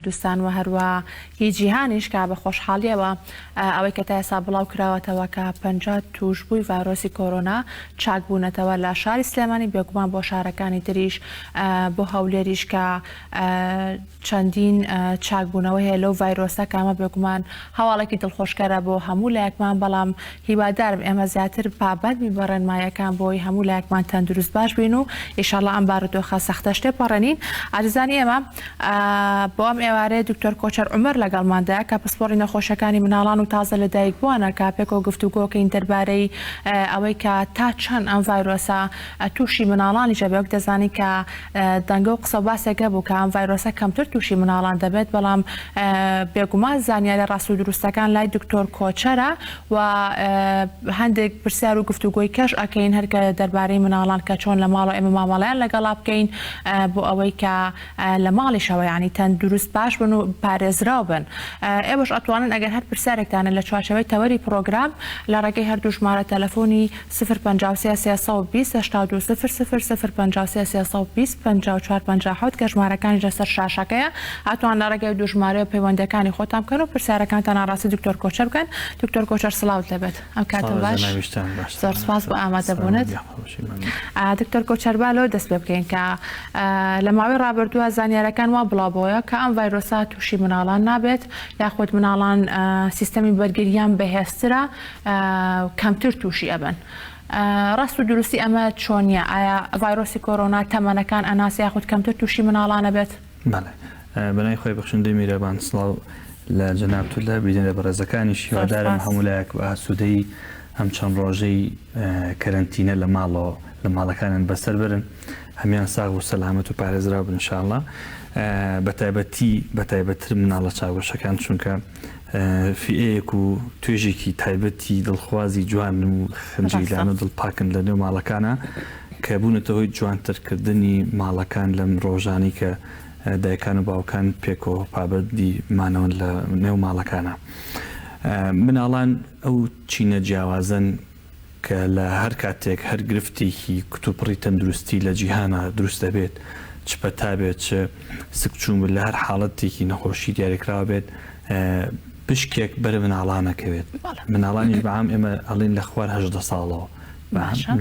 کوردستان و هەروە هی جیهانیش کە بە خۆشحاڵیەوە ئەوەی کە تا ئێستا بڵاو کراوەتەوە کە 50 تووشبووی ڤایرۆسی کۆرۆنا چاک بوونەتەوە لە شاری سلێمانی بێگومان بۆ شارەکانی تریش بۆ هەولێریش کە چەندین چاکبوونەوە هەیە لەو ڤایرۆسە کە ئەمە بێگومان هەواڵێکی دڵخۆشکەرە بۆ هەموو لایەکمان بەڵام هیوادارم ئێمە زیاتر پابەند بین بە ڕێنماییەکان بۆی هەموو لایەکمان تەندروست باش بین و ئیشەڵا ئەم بارودۆخە سەختەش تێپەڕێنین ئازیزانی ئێمە بۆ ئەم ئێوارەیە دکتۆر کۆچەر عومەر لەگەڵماندایە کە پسپۆڕی نەخۆشیەکانی مناڵان و تازە لەدایکبووانە کە پێکەوە گفتوگۆکەین دەربارەی ئەوەی کە تا چەند ئەم ڤایرۆسە تووشی مناڵانیش ئەبێ وەک دەزانین کە دەنگە و قسە و باسێک هەبوو کە ئەم ڤایرۆسە کەمتر تووشی مناڵان دەبێت بەڵام بێگومان زانیاری ڕاست و دروستەکان لای دکتۆر کۆچەرە و هەندێک پرسیار و گفتوگۆی کەش ئەکەین هەر کە دەربارەی مناڵان کە چۆن لە ماڵەوە ئێمە مامەڵەیان لەگەڵا بکەین بۆ ئەوەی کە لە ماڵیشەوە یانی تەندروست باش بن و پارێزراو بن ئێوەش ئەتوانن ئەگەر هەر پرسیارێکتانە لە چوارچێوەی تەوەری پڕۆگرام لە ڕێگەی هەردوو ژمارە تەلەفۆنی 0 53 320 82 0 0 0 53 320 54 57 کە ژمارەکانیش لەسەر شاشەکەیە ئەتوان لە ڕێگەی دوو ژمارەوە پەیوەندیەکانی خۆتان بکەن و پرسیارەکانتان ئاڕاستەی دکتۆر کۆچەر بکەن دکتۆر کۆچەر سڵاوت لێبێت ئەم کاتە باش زۆر سپاس بۆ ئامادەبوونت دکتۆر کۆچەر با لەوە دەست پێ بکەین کە لە ماوەی ڕابردووە زانیارەکان وا بڵاو بۆیە کە ئەم ڤایرۆسە تووشی مناڵان نابێت یاخود مناڵان سیستەمی بەرگریان بەهێزترە کەمتر تووشی ئەبن. ڕاست و دروستی ئەمە چۆنیە؟ ئایا ڤایرۆسی کۆرۆنا تەمەنەکان ئەناسێ یاخود کەمتر تووشی مناڵان ئەبێت؟ بەڵێ بەناوی خوای بەخشندەی میرەبان سڵاو لە جەنابت و لە بینەرە بەڕێزەکانیش زۆر هیوادارم سوپاس. هەموو لایەک بە ئاسوودەیی ئەم چەند ڕۆژەی کەرەنتینە لە ماڵەوە لە ماڵەکانیان بەسەر بەرن هەمیان ساغ و سەلامەت و پارێزراو بن ان شاء اللە بەتایبەتی بەتایبەتتر مناڵە چاوگەشەکان چونکە فیئەیەک و توێژێکی تایبەتی دڵخوازی جوان و خنجیلان و دڵپاکن لە نێو ماڵەکانە کە بوونەتە هۆی جوانترکردنی ماڵەکان لەم ڕۆژانەی کە دایکان و باوکان پێکەوە پابەندی مانەوەن لە نێو ماڵەکانە. مناڵان ئەو چینە جیاوازەن کە لە هەر کاتێک هەر گرفتێکی کتوپڕی تەندروستی لە جیهانا دروست دەبێت، چ پەتا بێت، چ سکچوون بێت، لە هەر حاڵەتێکی نەخۆشی دیاریکراو بێت، پشکێک بەر مناڵان ئەکەوێت. مناڵانیش بە عام ئێمە ئەڵێین لە خوار 18 ساڵەوە.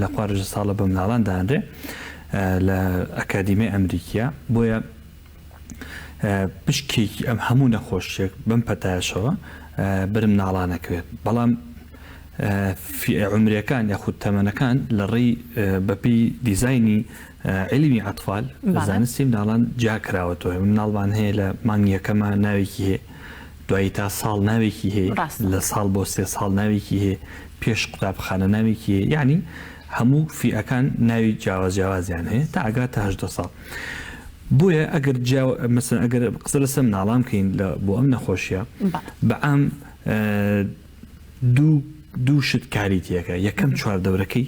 لە خوار 18 ساڵە بە مناڵان دانرێ لە ئەکادیمیای ئەمریکیە. بۆیە پشکێکی ئەم هەموو نەخۆشیەک بەم پەتایەشەوە بەر مناڵان ئەکەوێت. بەڵام فیئە عومریەکان یاخود تەمەنەکان لە ڕێی بەپێی دیزاینی عیلمی ئەتفال زانستی مناڵان جیا کراوەتەوە مناڵمان هەیە لە مانگ یەکەمە ناوێکی هەیە دوایی تا ساڵ ناوێکی هەیە لە ساڵ بۆ سێ ساڵ ناوێکی هەیە پێش قوتابخانە ناوێکی هەیە یعنی هەموو فیئەکان ناوی جیاواز جیاوازیان هەیە تا ئەگات تا هەژدە ساڵ بۆیە ئەگەر مەسەن ئەگەر قسە لەسەر مناڵان بکەین لە بۆ ئەم نەخۆشیە بەعام دوو دوو شت کاری تێکە یەکەم چواردەورەکەی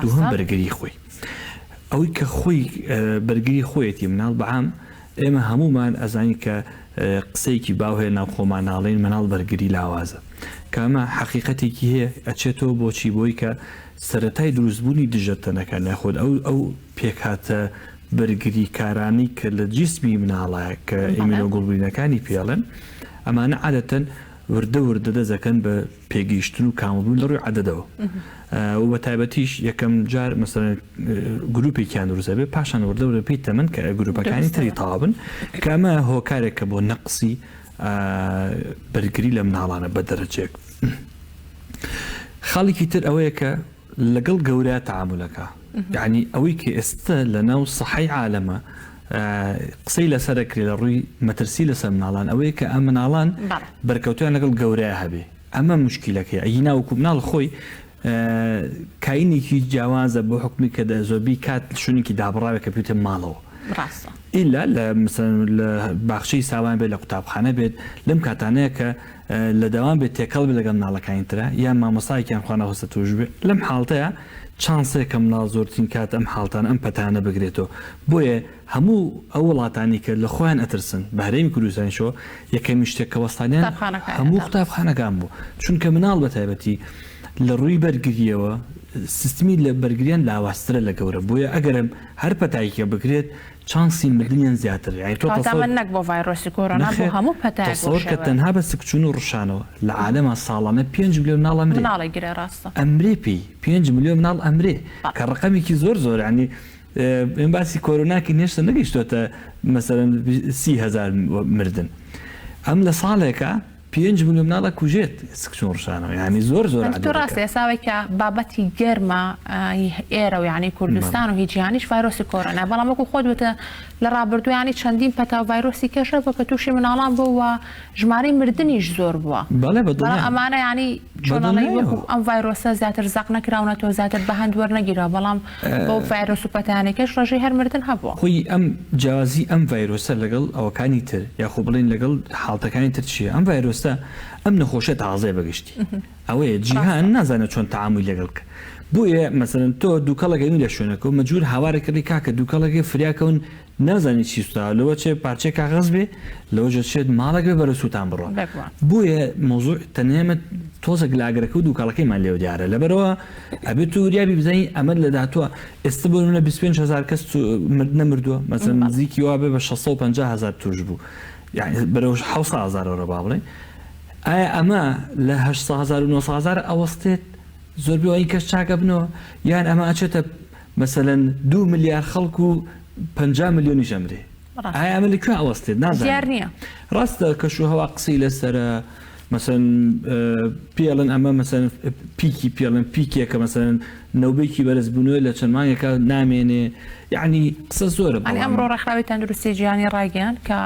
دووهەم بەرگری خۆی ئەوەی کە خۆی بەرگری خۆیەتی مناڵ بەعام ئێمە هەمومان ئەزانین کە قسەیەکی باو هەیە ناو خۆمان ناڵێن مناڵ بەرگری لاوازە کامە حەقیقەتێکی هەیە ئەچێتەوە بۆچی بۆی کە سەتای دروستبوونی دژەتەنەکان یاخود ئەو ئەو پێکهاتە بەرگریکارانەی کە لە جیسمی مناڵە کە ئیمینۆگڵبولینەکانی پێڵێن ئەمانە عادەتەن وردە وردە دەست دەکەن بە پێگەیشتن و کامڵبوون لە ڕووی عەدەدەوە و بە تایبەتیش یەکەم جار مەسەلەن گروپێکیان دروست دەبێت پاشان وردە وردە پێی تەمەن کە گروپەکانی تری تەواو بن کە ئەمە هۆکارێکە بۆ نەقسی بەرگری لە مناڵانە بە دەرەجەیەک خاڵێکی تر ئەوەیە کە لەگەڵ گەورە تەعامولەکە یعنی ئەوەی کە ئێستا لە ناو سەحەی عالەمە قسەی لەسەر ئەکرێ لە ڕووی مەترسی لەسەر مناڵان ئەوەیە کە ئەم مناڵان بەرکەوتیان لەگەڵ گەورەیا هەبێ ئەمە مشکیلەکەی ئەگینا وەکو مناڵ خۆی کاینێکی جیاوازە بۆ حکومی کە دە زۆربی کات شوێنێکی دابڕاوێک کە پێوتە ماڵەوە ڕاستە ئیلا لە مثلا لە باخچەی ساوان بێت لە قوتابخانە بێت لەم کاتانەیە کە لە دەوام بێت تێکەڵ بێت لەگەڵ مناڵەکانی ترا یان مامۆستایەکیان خوا نەخواستە تووش بێت لەم حاڵتەیا چانسێکە مناڵ زۆرترین کات ئەم حاڵتانە ئەم پەتانە بگرێتەوە بۆیە هەموو ئەو وڵاتانی کە لە خۆیان ئەترسن بە هەرێمی کوردستانیشەوە یەکەمین شتێک کە وەستانیان قوتابخانەکانیان هەموو داخست. قوتابخانەکان بوو چونکە مناڵ بە تایبەتی لە ڕووی بەرگریەوە سیستمی لە بەرگریان لاوازترە لە گەورە بۆیە ئەگەرم هەر پەتایکە بگرێت. چانسی مردنیان زیاترە یانی تۆ کەواتە تەسەور ئەمە نەک بۆ ڤایرۆسی کۆرۆنا بۆ نەخێر هەموو پەتایەک بەو تەسەور کە شێوەیە. تەنها بە سکچوون و ڕشانەوە لە عالەما ساڵانە پێنج ملیۆن مناڵ ئەمرێ. مناڵ ئەگرێ ڕاستە. ئەمرێ پێی پێنج ملیۆن مناڵ ئەمرێ کە ڕەقەمێکی زۆر زۆرە یانی ئێمە باسی کۆرۆنا کەین هێشتا نەگەیشتۆتە مەسەلەن 30,000 مردن ئەم لە ساڵێکا پێنج ملیۆن مناڵ ئەکوژێت سکچوون ڕشانەوە یانی زۆر زۆر تۆ ڕاستە عەدەدەکە. ئێستا ئەوەی کە بابەتی گەرمە هی ئێرە و یانی کوردستان و هی جیهانیش ڤایرۆسی کۆرۆنا بەڵام وەکو خۆت وتت لە ڕابردوو یانی چەندین پەتا و ڤایرۆسی کێش هەبووە کە تووشی مناڵان بووە و ژمارەی مردنیش زۆر بووە بەڵێ بەڵام بەدڵنیام ئەمانە یانی چۆن ئەڵێی وەکو بەدڵنیایەوە. ئەم ڤایرۆسە زیاتر زەق نەکراونەتەوە زیاتر بە هەند وەرنەگیراوە بەڵام بەو ڤایرۆس و پەتایانەی کەش ڕێژەی هەر مردن هەبووە. خۆی ئەم جیاوازی ئەم ڤایرۆسە لەگەڵ ئەوەکانی تر یاخۆ بڵێین لەگەڵ حاڵتەکانی تر چییە؟ ئەم ڤایرۆسە ئەم نەخۆشیە تازەیە بەگشتی ئەوەیە جیهان ڕاستە. نازانێت چۆن تەعامولی لەگەڵ بکە بۆیە مەسەلەن تۆ دوکەڵێک ئەبینی لە شوێنەکەو مەجبور هاوارێک ئەکەی کاکە دوکەڵێک هەیە فریاکەون نازانی چی سوتاوە لەوە چێ پارچەی کاغەز بێ لەوە جە چێت ماڵێک بێ بەرەو سوتان بڕوا بێگومان. بۆیە مەوزوع تەنیا ئێمە تۆزێک لە ئاگرەکە و دووکەڵەکەیمان لێوە دیارە لەبەرئەوە ئەبێت تۆ وریابی بزانی ئەمە لە داهاتووە ئێستا بۆ نمونە 25 هەزار کەس نەمردووە مەسەلەن بەڵێ. نزیکی وا بێ بە 650 هەزار توش بوو یانی بەرەو 700 هەزار وەرە با بڵێین ئایا ئەمە لە 800 هەزار و 900 هەزار ئەوەستێت زۆربەی ئەوانی کەس چاک ئەبنەوە یان ئەمە ئەچێتە مەسەلەن دوو ملیار خەڵک و 50 ملیۆنیش ئەمرێ ڕاستە. ئایا ئەمە لە کوێ ئەوەستێت دیار نازانین نییە. ڕاستە کەشوهەوا قسەی لەسەرە مەسەلەن پێڵن ئەمە مەسەلەن پیکی پێڵن پیکێکە مەسەلەن نەوبەیەکی بەرزبوونەوەی لە چەند مانگێکا نامێنێ یەعنی قسە زۆرە یانی بەڵام. ئەمڕۆ ڕێکخراوی تەندروستی جیهانی ڕایگەیاند کە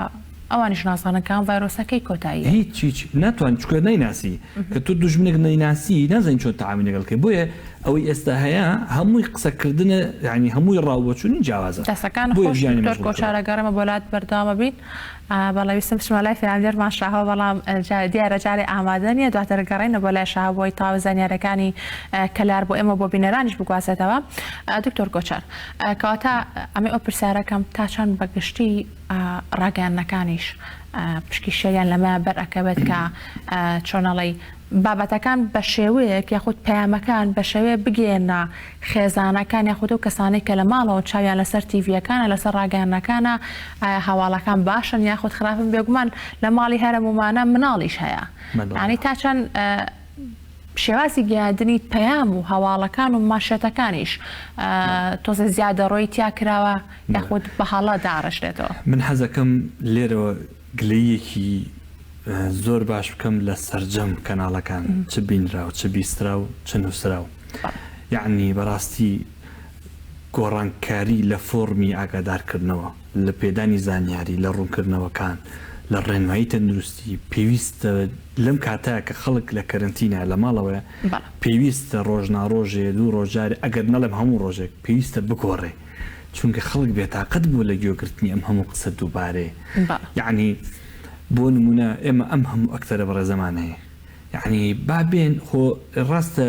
ئەوانیش نازانن کە ئەم ڤایرۆسە کەی کۆتایی یەت. هیچ هیچ ناتوانی چونکە نەیناسی کە تۆ دوژمنێک نەیناسی نازانی چۆن تەعامولی لەگەڵ کەی بۆیە ئەوەی ئێستا هەیە هەمووی قسەکردنە یەعنی هەمووی ڕاو بۆچوونی جیاوازە دەستەکانت بۆیە خۆش ژیانی دکتۆر مەشغوڵ کۆچار کراوە. ئەگەڕێمە بۆ لات بەردەوامە بین. بەڵێ ویستم بچمە لای پەیامنێرمان شاهۆ بەڵام دیارە جارێ ئامادە نییە دواتر گەڕێینەوە بۆ لای شاهۆ بۆی تەواوی زانیاریەکانی کەلار بۆ ئێمە بۆ بینەرانیش بگوازێتەوە دکتۆر کۆچار کەواتە ئەمەی ئەو پرسیارەکەم تا چەند بە گشتی ڕاگەیاندنەکانیش پشکی شێریان لەمە بەر ئەکەوێت کە چۆنەڵی بابەتەکان بە شێوەیەک یاخود پەیامەکان بە شێوەیەک بگەیەنە خێزانەکان یاخود ئەو کەسانەی کە لە ماڵەوە چاویان لەسەر تیڤییەکانە لەسەر ڕاگەیاندنەکانە ئایا هەواڵەکان باشن یاخود خراپن بێگومان لە ماڵی هەرەموومانە مناڵیش هەیە یانی تا چەند شێوازی گەیاندنی پەیام و هەواڵەکان و ماشێتەکانیش تۆزێ زیادەڕۆیی تیا کراوە یاخود بە هەڵە داڕشرێتەوە. من حەزەکەم لێرەوە گلەییەکی زۆر باش بکەم لە سەرجەم کەناڵەکان چ بینراو چ بیستراو چ نوسراو یەعنی بەڕاستی گۆڕانکاری لە فۆڕمی ئاگادارکردنەوە لە پێدانی زانیاری لە ڕوونکردنەوەکان لە ڕێنمایی تەندروستی پێویستە لەم کاتە کە خەڵک لە کەرەنتینە لە ماڵەوەیە پێویستە ڕۆژ ناڕۆژێ دوو ڕۆژ جارێ ئەگەر نەڵێم هەموو ڕۆژێک پێویستە بگۆڕێ چونکە خەڵک بێتاقەت بووە لە گوێگرتنی ئەم هەموو قسە دووبارەیە یەعنی بۆ نموونە ئێمە ئەم هەموو ئەکتەرە بەڕێزەمان هەیە یەعنی با بێن خۆ ڕاستە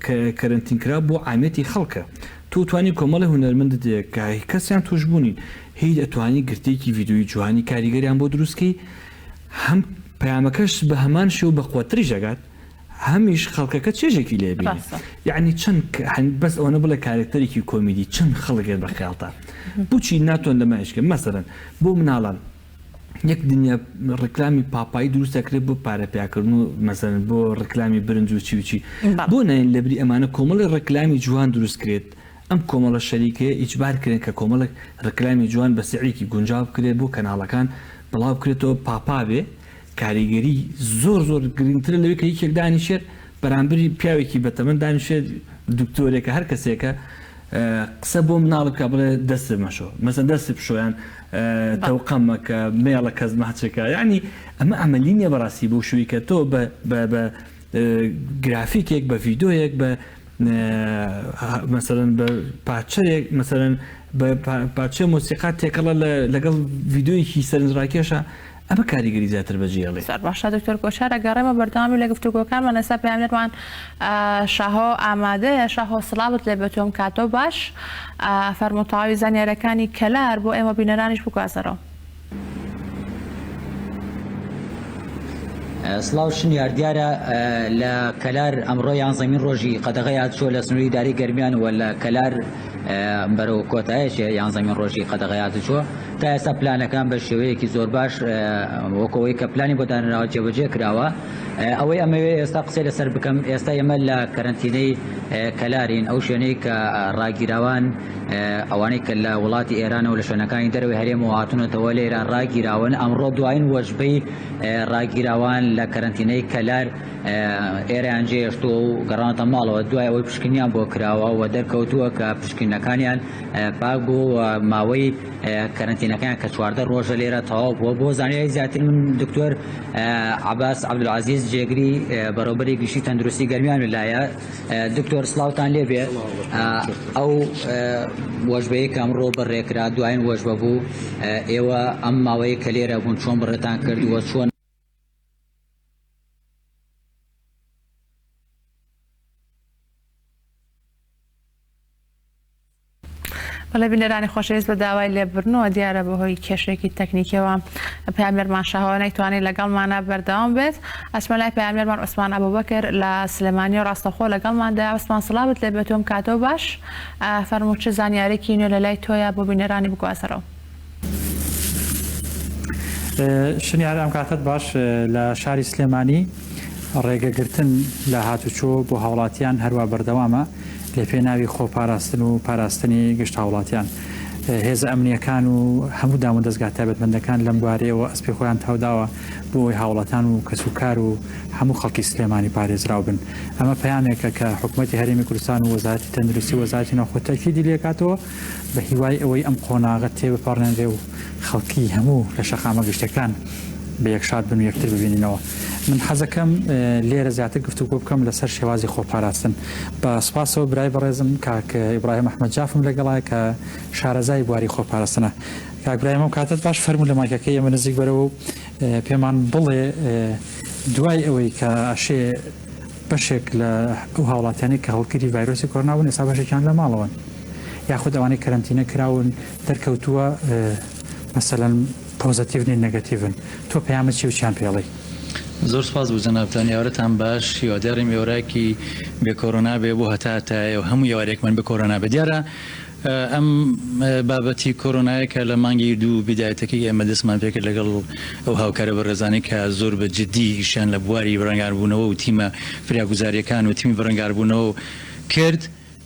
کە کەرەنتین کرا بۆ عامیەتی خەڵکە تۆ توانی کۆمەڵی هونەرمەندت هەیە کە کەسیان تووشبوونین هیچ ئەتوانی گرتەیەکی ڤیدیۆیی جوانی کاریگەریان بۆ دروست کەی هەم پەیامەکەش بە هەمان شێوە بەقوەتریش ئەگات هەمیش خەڵکەکە چێژێکی لێ بینێ ڕاستە. یەعنی چەند بەس ئەوەنە بڵێ کارەکتەرێکی کۆمیدی چەند خەڵک یەت بە خەیاڵتا بوچی ناتوان لەمە ئیش کەن مەسەلەن بۆ مناڵان یەک دنیا ڕیکلامی پاپایی دروست ئەکرێت بۆ پارە پیاکردن و مەسەلەن بۆ ڕیکلامی برنج و چی و چی بەڵێ. بۆ ناین لەبری ئەمانە کۆمەڵی ڕیکلامی جوان دروست کرێت ئەم کۆمەڵە شەریکەیە ئیجبار کرێن کە کۆمەڵێک ڕیکلامی جوان بە سعرێکی گونجاو بکرێت بۆ کەناڵەکان بڵاو بکرێتەوە پاپا بێ کاریگەری زۆر زۆر گرنگترە لەوەی کە یەکێک دانیشێت بەرامبەری پیاوێکی بەتەمەن دانیشێت دکتۆرێکە هەر کەسێکە قسە بۆ مناڵ بکە بڵێ دەست مەشۆ مەسەن دەست بشۆیان تەوقە مەکە مێڵە کەس ماچێکە یعنی ئەمە ئەمەلی نییە بەڕاستی بۆ شووی کە تۆ بە بە گرافیکێک بە ڤیدۆیەک بە مەسەلەن بە پارچەیەک مەسەلەن بە پارچە مۆسیقا تێکەڵە لەگەڵ ڤیدۆیەکی سەرنجڕاکێشە ئەمە کاریگەری زیاتر بەجێڵێ. زۆر باشە دکتۆر کۆچار ئەگەڕێمە بەردەوامی لە گفتوگۆکانمان ئێستا پەیامنێرمان شاهۆ ئامادەیە شاهۆ سڵاوت لێ بێت و ئەم کاتەو باش فەرموو تەواوی زانیاریەکانی کەلار بۆ ئێمە بینەرانیش بگوازەرەوە. سڵاو شنیار دیارە لە کەلار ئەمڕۆ یانزەمین ڕۆژی قەدەغەی هاتوچۆ لە سنووری ئیدارەی گەرمیان و لە کەلار. بەرەو کۆتایەکێ یانزەمین ڕۆژی قەدەغەی هاتوچۆ تا ئێستا پلانەکان بە شێوەیەکی زۆر باش وەکەوەی کە پلانی بۆ دانراوە جێبەجێ کراوە ئەوەی ئەمەوێ ئێستا قسەی لەسەر بکەم ئێستا ئێمە لە کەرەنتینەی کەلارین ئەو شوێنەی کە ڕاگیراوان ئەوانەی کە لە وڵاتی ئێرانەوە لە شوێنەکانی دەرەوەی هەرێمەوە هاتوونەتەوە لێرە ڕاگیراون ئەمڕۆ دوایین وەجبەی ڕاگیراوان لە کەرەنتینەی کەلار ئێرەیان جێهێشتووە و گەڕاونەتە ماڵەوە دوای ئەوەی پشکنیان بۆ کراوە و دەرکەوتووە کە پشکنینەکانیان پاک بووە و ماوەی کەرەنتینەکەیان کە 14 ڕۆژە لێرە تەواو بووە. بۆ زانیاری زیاتر من دکتۆر عەباس عەبدولعەزیز جێگری بەڕێوەبەری گشتی تەندروستی گەرمیان لایە. دکتۆر سڵاوتان لێبێ ئەو وەژبەیە کە ئەمڕۆ بەڕێکرا دوایین وەژبە بوو ئێوە ئەم ماوەیە کە لێرە بوون چۆن بڕێتان کرد و چۆن بەڵێ بینەرانی خۆشەویست بە داوای لێبوردنەوە دیارە بەهۆی کێشەیەکی تەکنیکیەوە پەیامنێرمان شاهۆ نەیتوانی لەگەڵمانە بەردەوام بێت ئەچمە لای پەیامنێرمان عوسمان ئەبوبەکر لە سلێمانیەوە ڕاستەوخۆ لەگەڵماندا عوسمان سڵاوت لێ بێت تۆم کاتەوە باش فەرموو چ زانیارێکی نوێ لە لای تۆیە بۆ بینەرانی بگوازەرەوە. شنیار ئەم کاتەت باش لە شاری سلێمانی ڕێگەگرتن لە هاتوچۆ بۆ هاوڵاتیان هەروا بەردەوامە لە پێناوی خۆپاراستن و پاراستنی گشت هاوڵاتیان. هێزە ئەمنییەکان و هەموو دامودەزگا تایبەتمەندەکان لەم بوارەیەوە ئەسپی خۆیان تاوداوە بۆ ئەوەی هاوڵاتان و کەسوکار و هەموو خەڵکی سلێمانی پارێزراو بن. ئەمە پەیامێکە کە حکومەتی هەرێمی کوردستان و وەزارەتی تەندروستی و وەزارەتی ناوخۆ تەئکیدی لێکاتەوە بە هیوای ئەوەی ئەم قۆناغە تێبپەڕێنرێ و خەڵکی هەموو لە شەقامە گشتیەکان بە یەک شاد بن و یەکتر ببینینەوە. من حەزەکەم لێرە زیاتر گفتوگۆ بکەم لەسەر شێوازی خۆپاراستن. بە سوپاسەوە برای بەڕێزم کاک ئیبراهیم ئەحمەد جافم لەگەڵایە کە شارەزای بواری خۆپاراستنە. کاک برایم ئەم کاتەت باش فەرموو لە مایکەکەی ئێمە نزیک بەرەوە و پێمان بڵێ دوای ئەوەی کە ئەشێ بەشێک لە ئەو هاوڵاتیانەی کە هەڵگری ڤایرۆسی کۆرۆنا بوون ئێستا بەشێکیان لە ماڵەوەن یاخود ئەوانەی کەرەنتینە کراون دەرکەوتووە مەسەلەن پۆزەتیڤ نین نێگەتیڤن تۆ پەیامت چیە و چیان پێڵێی؟ زۆر سوپاس بۆ جەنابتان ئێوارەتان باش هیوادارم ئێوارایەکی بێ کۆرۆنا بێ بۆ هەتا هەتایە و هەموو ئێوارەیەکمان بێ کۆرۆنا بێ دیارە ئەم بابەتی کۆرۆنایە کە لە مانگی دوو بیدایەتەکەی ئێمە دەستمان پێکرد لەگەڵ ئەو هاوکارە بەڕێزانەی کە زۆر بە جدی ئیشیان لە بواری بەرەنگاربوونەوە و تیمە فریاگوزارییەکان و تیمی بەرەنگاربوونەوە کرد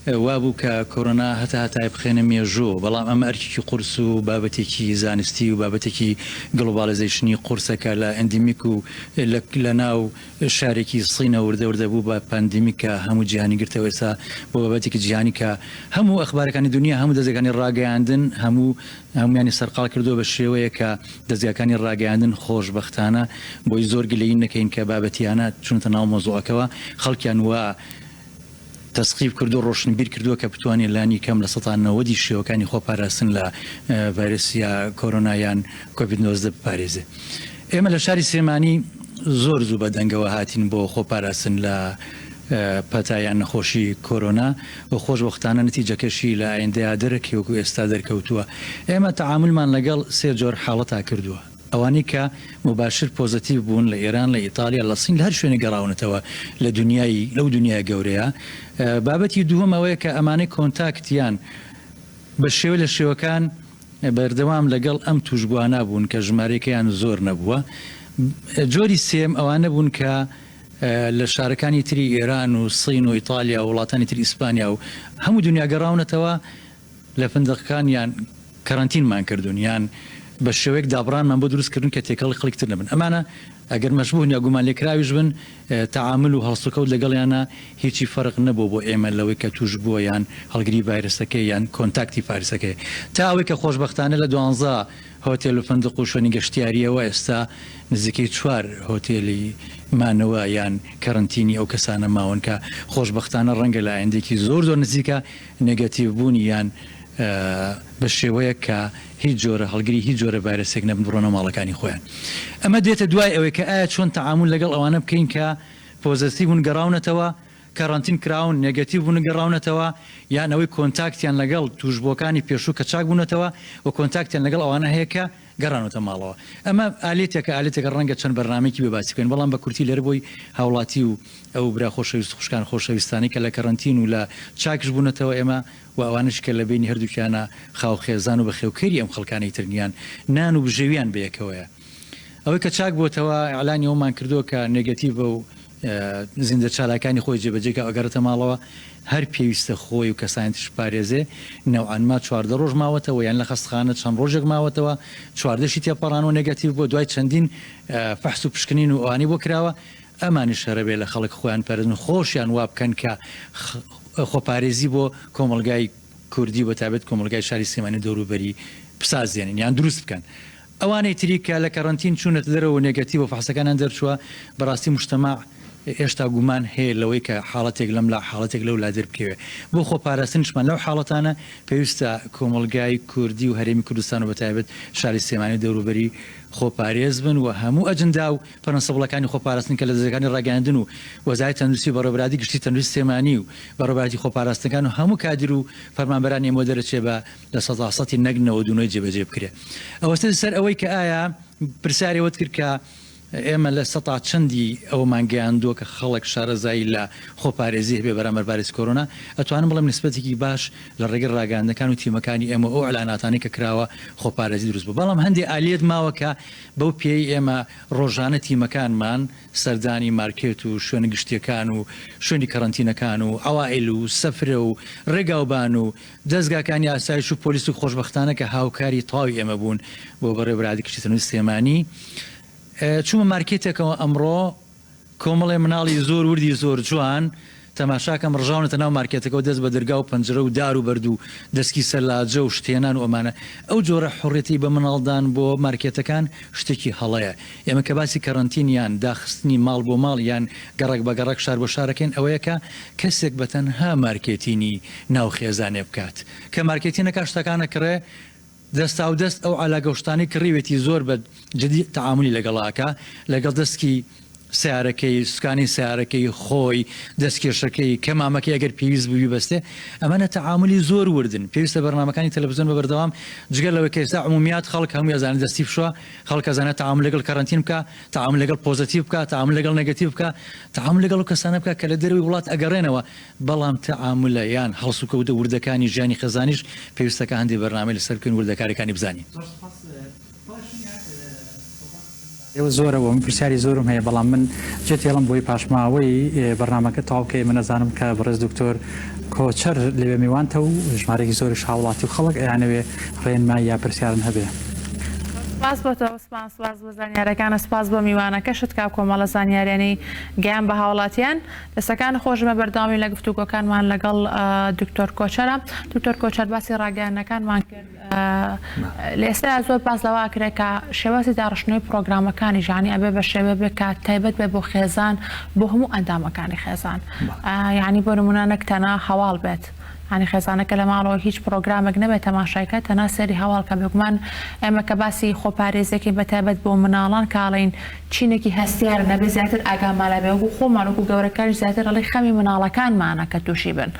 وابوو کە کۆرۆنا هەتا هەتایە بخەینە مێژوو بەڵام ئەمە ئەرکێکی قورس و بابەتێکی زانستی و بابەتێکی globalization ی قورسە کە لە endemic و لە ناو شارێکی سینە وردە وردە بوو بە pandemic کە هەموو جیهانی گرتەوە ئێستا بۆ بابەتێکی جیهانی کە هەموو ئەخبارەکانی دونیا هەموو دەزگاکانی ڕاگەیاندن هەموو هەموویانی سەرقاڵ کردووە بە شێوەیەک کە دەزگاکانی ڕاگەیاندن خۆشبەختانە بۆی زۆر گلەیی نەکەین کە بابەتیانە چونەتە ناو مەوزوعەکەوە خەڵکیان وا تەسقیف کردو ڕۆشنبیر کردووە کە بتوانێت لانی کەم لە سەتا نەوەدی شێوەکانی خۆپاراستن لە ڤایرەسی یا کۆرۆنا یان کۆڤید 19 بپارێزێ. ئێمە لە شاری سلێمانی زۆر زوو بە دەنگەوە هاتین بۆ خۆپاراستن لە پەتا یان نەخۆشی کۆرۆنا و خۆشبەختانە نەتیجەکەشی لە ئایندەیا دەرەکی وەکو ئێستا دەرکەوتووە. ئێمە تەعامولمان لەگەڵ سێ جۆر حاڵەتا کردووە. ئەوانەی کە موباشر پۆزەتیڤ بوون لە ئێران، لە ئیتالیا، لە سین، لە هەر شوێنێک گەڕاونەتەوە لە دونیای لەو دونیای گەورەیە. بابەتی دووهەم ئەوەیە کە ئەمانەی contact یان بە شێوە لە شێوەکان بەردەوام لەگەڵ ئەم تووشبووانە بوون کە ژمارەیەکەیان زۆر نەبووە. جۆری سێیەم ئەوانە بوون کە لە شارەکانی تری ئێران و سین و ئیتالیا و وڵاتانی تری ئیسپانیا و هەموو دونیا گەڕاونەتەوە لە فندقەکان یان کەرەنتینمان کردوون یان بە شێوەیەک دابڕانمان بۆ دروست کردوون کە تێکەڵی خەڵکی تر نەبن. ئەمانە ئەگەر مەشبوهن یا گومانلێکراویش بن تەعامول و هەڵسوکەوت لەگەڵیانا هیچی فەرق نەبووە بۆ ئێمە لەوەی کە تووشبووە یان هەڵگری ڤایرەسەکەی یان contact ی ڤایرەسەکەی تا ئەوەی کە خۆشبەختانە لە دوانزە هۆتێل و فندق و شوێنی گەشتیارییەوە ئێستا نزیکەی چوار هۆتێلی مانەوە یان کەرەنتینی ئەو کەسانە ماون کە خۆشبەختانە ڕەنگە لە ئایندەیەکی زۆر زۆر نزیکا نێگەتیڤ بوونی یان بە شێوەیەک کە هیچ جۆرە هەڵگری هیچ جۆرە ڤایرەسێک نەبن بڕۆنە ماڵەکانی خۆیان. ئەمە دێتە دوای ئەوەی کە ئایا چۆن تەعامول لەگەڵ ئەوانە بکەین کە پۆزەتیڤ بوون گەڕاونەتەوە، کەرەنتین کراون، نێگەتیڤ بوون گەڕاونەتەوە، یان ئەوەی contact یان لەگەڵ تووشبووەکانی پێشوو کە چاک بوونەتەوە و contact یان لەگەڵ ئەوانە هەیە کە. گەڕانەوەتە ماڵەوە. ئەمە ئالێتێکە ئالێتێکە ڕەنگە چەند بەرنامەیەکی بێ باسی بکەین بەڵام بە کورتی لێرە بۆی هاوڵاتی و ئەو برا خۆشەویست خوشکان خۆشەویستانەی کە لە کەرەنتین و لە چاکش بوونەتەوە ئێمە و ئەوانەش کە لە بەینی هەردووکیانا خاو خێزان و بەخێوکەری ئەم خەڵکانەی تر نیان نان و بژێویان بەیەکەوەیە ئەوەی کە چاک بۆتەوە ئیعلانی ئەوەمان کردووە کە نێگەتیڤە و زیندە چالاکانی خۆی جێبەجێ کا ئەگەڕێتە ماڵەوە هەر پێویستە خۆی و کەسانی تریش بپارێزێ نەوعەن ما 14 ڕۆژ ماوەتەوە یان لە خەستخانە چەند ڕۆژێک ماوەتەوە چواردەشی تێپەڕانوە نێگەتیڤ بووە دوای چەندین فەحس و پشکنین و ئەوانەی بۆ کراوە ئەمانیش هەرەبێ لە خەڵک خۆیان پارێزن خۆشیان وا بکەن کە خۆپارێزی بۆ کۆمەڵگای کوردی و بەتایبەت کۆمەڵگای شاری سلێمانی و دەوروبەری بسازێنن یان دروست بکەن. ئەوانەی تری کە لە کەرەنتین چوونەتە دەرەوە و نێگەتیڤ و فەحسەکانیان دەرچووە، بەڕاستی موجتەمەع هێشتا گومان هەیە لەوەی کە حاڵەتێک لەم لا حاڵەتێک لەو لا دەربکەوێ. بۆ خۆپاراستنیشمان لەو حاڵەتانە پێویستە کۆمەڵگای کوردی و هەرێمی کوردستان و بەتایبەت شاری سلێمانی و دەوروبەری خۆپارێز بن و هەموو ئەجندا و پرەنسپڵەکانی خۆپاراستن کە لە دەزگاکانی ڕاگەیاندن و وەزارەتی تەندروستی و بەڕێوەبەرایەتی گشتی تەندروستی سلێمانی و بەڕێوەبەرایەتی خۆپاراستنەکان و هەموو کادیر و فەرمانبەرانی ئێمەوە دەرەچێ بە لە سەتی نەک 99 جێبەجێ بکرێ. ئەوەستێتە سەر ئەوەی کە ئایا پرسیاری ئەوەت کرد کە ئێمە لە سەتا چەندی ئەوەمان گەیاندووە کە خەڵک شارەزایی لە خۆپارێزی هەبێ بەرامبەر ڤایرۆسی کۆرۆنا، ئەتوانم بڵێم نیسبەتێکی باش لە ڕێگەی ڕاگەیاندنەکان و تیمەکانی ئێمە و ئەو ئیعلاناتانەی کە کراوە خۆپارێزی دروست بووە بەڵام هەندێ ئالیەت ماوە کە بەو پێیەی ئێمە ڕۆژانە تیمەکانمان سەردانی مارکێت و شوێنە گشتییەکان و شوێنی کەرەنتینەکان و عەوائیل و سەفرە و ڕێگاوبان و دەزگاکانی ئاسایش و پۆلیس و خۆشبەختانە کە هاوکاری تەواوی ئێمە بوون بۆ بەڕێوەبەرایەتی گشتی تەندروستی سلێمانی چوومە مارکێتێکەوە ئەمڕۆ کۆمەڵێ مناڵی زۆر وردی زۆر جوان تەماشاکەم ڕژاونەتە ناو مارکێتەکەوە دەست بە دەرگا و پەنجرە و دار و بەرد و دەسکی سەلاجە و شتهێنان و ئەمانە ئەو جۆرە حوڕیەتەی بە مناڵ دان بۆ مارکێتەکان شتێکی هەڵەیە ئێمە کە باسی کەرەنتین یان داخستنی ماڵ بۆ ماڵ یان گەڕەک بە گەڕەک شار بۆ شارەکەین ئەوەیە کە کەسێک بە تەنها مارکێتینی ناو خێزانێ بکات کە مارکێتینەکە شتەکان ئەکڕێ دەستاودەست ئەو عەلاگە و شتانەی کڕیوێتی زۆر بە جدی تەعامولی لەگەڵا ئەکا لەگەڵ دەسکی سەیارەکەی سوکانی سەیارەکەی خۆی دەستکێشەکەی کەمامەکەی ئەگەر پێویست بوو بیبەستێ ئەمانە تەعامولی زۆر وردن پێویستە بەرنامەکانی تەلەفزیۆن بە بەردەوام جگە لەوەی کە ئێستا عمومیات خەڵک هەمووی ئەزانێت دەستی بشوا خەڵک ئەزانێت تەعامول لەگەڵ کەرەنتین بکا تەعامول لەگەڵ پۆزەتیڤ بکا تەعامول لەگەڵ نێگەتیڤ بکا تەعامول لەگەڵ ئەو کەسانە بکا کە لە دەرەوەی وڵات ئەگەڕێنەوە بەڵام تەعامولە یان هەڵسوکەوتە وردەکانی ژیانی خێزانیش پێویستە کە هەندێ بەرنامەی لەسەر بکەین وردەکاریەکانی بزانین. زۆر سوپاس ئێوە زۆرە بۆ من پرسیاری زۆرم هەیە بەڵام من جێت هێڵم بۆی پاشماوەی بەرنامەکە تەواو بکەی من ئەزانم کە بەڕێز دکتۆر کۆچەر لەوێ میوانتە و ژمارەیەکی زۆریش هاوڵاتی و خەڵک ئەیانەوێ ڕێنمایی یا پرسیارن هەبێ. سپاس بۆ تۆ عوسمان، سپاس بۆ زانیارەکانت، سپاس بۆ میوانەکەشت کە ئەو کۆمەڵە زانیاریانەی گەیان بە هاوڵاتیان. دەستەکانت خۆش ئێمە بەردەوامین لە گفتوگۆکانمان لەگەڵ دکتۆر کۆچەرە. دکتۆر کۆچەر باسی ڕاگەیاندنەکانمان کرد، لە ئێستایا زۆر باس لەوە ئەکرێ کە شێوازی داڕشتنەوەی پڕۆگرامەکانیش یانی ئەبێ بە شێوەیە بێ کە تایبەت بێ بۆ خێزان بۆ هەموو ئەندامەکانی خێزان یانی بۆ نمونە نەک تەنها هەواڵ بێت یانی خێزانەکە لە ماڵەوە هیچ پڕۆگرامێک نەبێت تەماشای کە تەنها سەیری هەواڵ کە بێگومان ئێمە کە باسی خۆپارێزیەکەین بە تایبەت بۆ مناڵان کە ئەڵێین چینێکی هەستیارن ئەبێ زیاتر ئاگامان لێ بێ وەکو خۆمان وەکو گەورەکانیش زیاتر ئەڵێی خەمی مناڵەکانمانە کە تووشی بن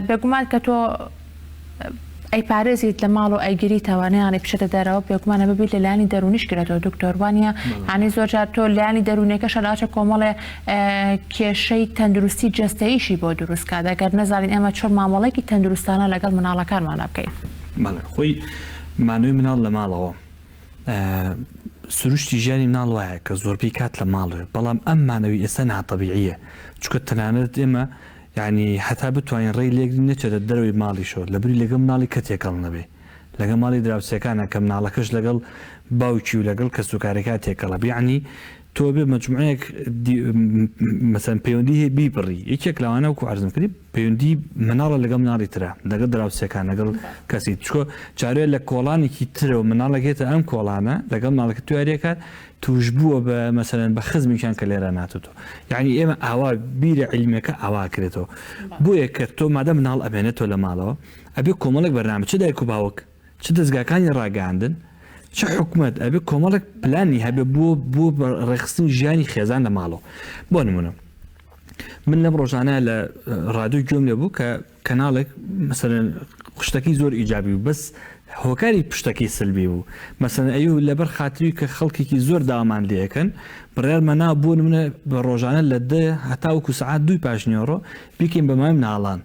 بێگومان کە تۆ ئەیپارێزیت لە ماڵ و ئەیگریتەوە نەیاڵی بچێتە دەرەوە بێگومان ئەبێ بیر لە لایەنی دەروونیش کرێتەوە دکتۆر وانیە یانی زۆر جار تۆ لایەنی دەروونیەکەشە لاچە کۆمەڵێ کێشەی تەندروستی جەستەییشی بۆ دروست کات ئەگەر نەزانین ئێمە چۆن مامەڵەیەکی تەندروستانە لەگەڵ مناڵەکانمانا بکەین. بەڵێ خۆی مانەوەی مناڵ لە ماڵەوە سروشتی ژیانی مناڵ وایە کە زۆربەی کات لە ماڵێ بەڵام ئەم مانەوەی ئێستا ناتەبیعیە چونکە تەنانەت ئێمە یانی هەتا بتوانین ڕێی لێگرین نەچێتە دەرەوەی ماڵیشەوە لەبری لەگەڵ مناڵی کە تێکەڵ نەبێ لەگەڵ ماڵی دراوسێکانا کە مناڵەکەش لەگەڵ باوکی و لەگەڵ کەسوکارەکا تێکەڵە بێ یانی تۆ بێ مەجموعەیەک مەسەن پەیوەندی هەیە بیبڕی یەکێک لەوانە وەکو عەرزم کردی پەیوەندی مناڵە لەگەڵ مناڵی ترە لەگەڵ دراوسێکان لەگەڵ کەسی چکۆ چارێ لە کۆڵانێکی ترەوە مناڵێک هێتە ئەم کۆڵانە لەگەڵ مناڵەکە تو یاریەکات توش بووە بە مەسەلەن بە خزمێکیان کە لێرە ناتۆتەوە یعنی ئێمە ئاوا بیرە عیلمیەکە ئاوا کرێتەوە بۆیە کە تۆ مادە مناڵ ئەمێنێتەوە لە ماڵەوە ئەبێ کۆمەڵێک بەرنامە چ دایک و باوک چ دەزگاکانی ڕاگەیاندن چ حکومەت ئەبێ کۆمەڵێک پلانی هەبێ بۆ بۆ ڕێکخستنی ژیانی خێزان لە ماڵەوە بۆ نمونە من لەم ڕۆژانە لە ڕادیۆ گوێم لێ بوو کە کەناڵێک مەسەلەن شتەکەی زۆر ئیجابی بوو بەس هۆکاری پشتەکەی سلبی بوو مەسەن ئەیو لەبەر خاتری کە خەڵکێکی زۆر داوامان لێ ئەکەن بڕیارمان نا بۆ نمونە بە ڕۆژانە لە دە هەتاوەکو سەعات دووی پاشنیوەڕۆ بیکەین بە ماوەی مناڵان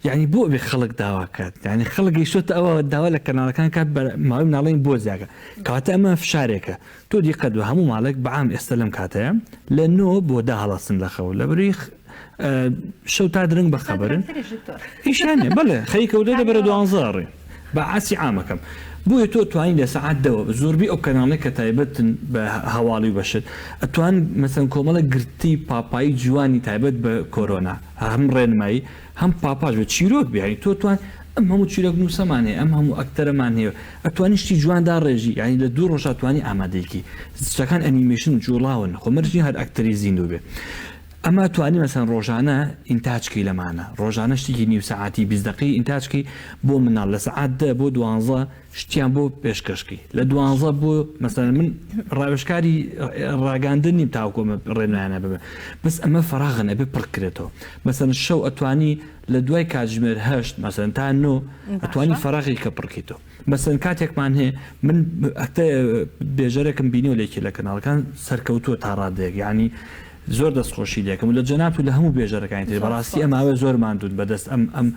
یعنی بۆ ئەبێ خەڵک داوا کات یعنی خەڵک گەیشتۆتە ئەوە داوا لە کەناڵەکان کات بە ماوەی مناڵین بۆ زیاکە کەواتە ئەمە فشارێکە تۆ دیقەت بە هەموو ماڵێک بەعام ئێستا لەم کاتەیە لە نۆ بۆ دە هەڵەسن لە خەو لەبەروی شەو تا درەنگ بە خەبەرن ئیشیان نیە بەڵێ خەریکە و دەبەرە دوانزە ئەڕێ بە عاسی عامەکەم بۆیە تۆ توانی لە سەعات دەوە زۆربەی ئەو کەناڵێک کە تایبەتن بە هەواڵی و بەشت ئەتوان مەسەن کۆمەڵە گرتی پاپایی جوانی تایبەت بە کۆرۆنا هەم ڕێنمایی هەم پاپاش بێ چیرۆک بێ یانی تۆ توان ئەم هەموو چیرۆک نووسەمان هەیە ئەم هەموو ئەکتەرەمان هەیە ئەتوانی شتی جوان داڕێژی یانی لە دوو ڕۆژا توانی ئامادەیکی شتەکان ئەنیمەیشن جوڵاون خۆ مەرج نیە هەر ئەکتەری زیندوو بێ ئەمە توانی مەسەن ڕۆژانە ئینتاج کەی لەمانە ڕۆژانە شتێکی نیو سەعاتی 20 دقی ئینتاج کەی بۆ مناڵ لە سەعات دە بۆ دوانزە شتیان بۆ پێشکەش کەی لە دوانزە بۆ مەسەن من ڕاوێژکاری ڕاگەاندن نیم تاوکو ئەمە ڕێنمایانە ببێ بەس ئەمە فەراغن ئەبێ پڕ کرێتەوە مەسەن شەو ئەتوانی لە دوای کاتژمێر هەشت مەسەن تا نۆ ئەتوانی فەراغی کە پڕکەیتەوە مەسەن کاتێکمان هەیە من بێژەرێکم بینیوە لە یەکێ لە کەناڵەکان سەرکەوتووە تا ڕادەیەک یعنی زۆر دەستخۆشی لێکەم و لە جەنابت و لە هەموو بێژەرەکانی تر بەڕاستی ئەم ماوەیە زۆر ماندوون بەدەست ئەم ئەم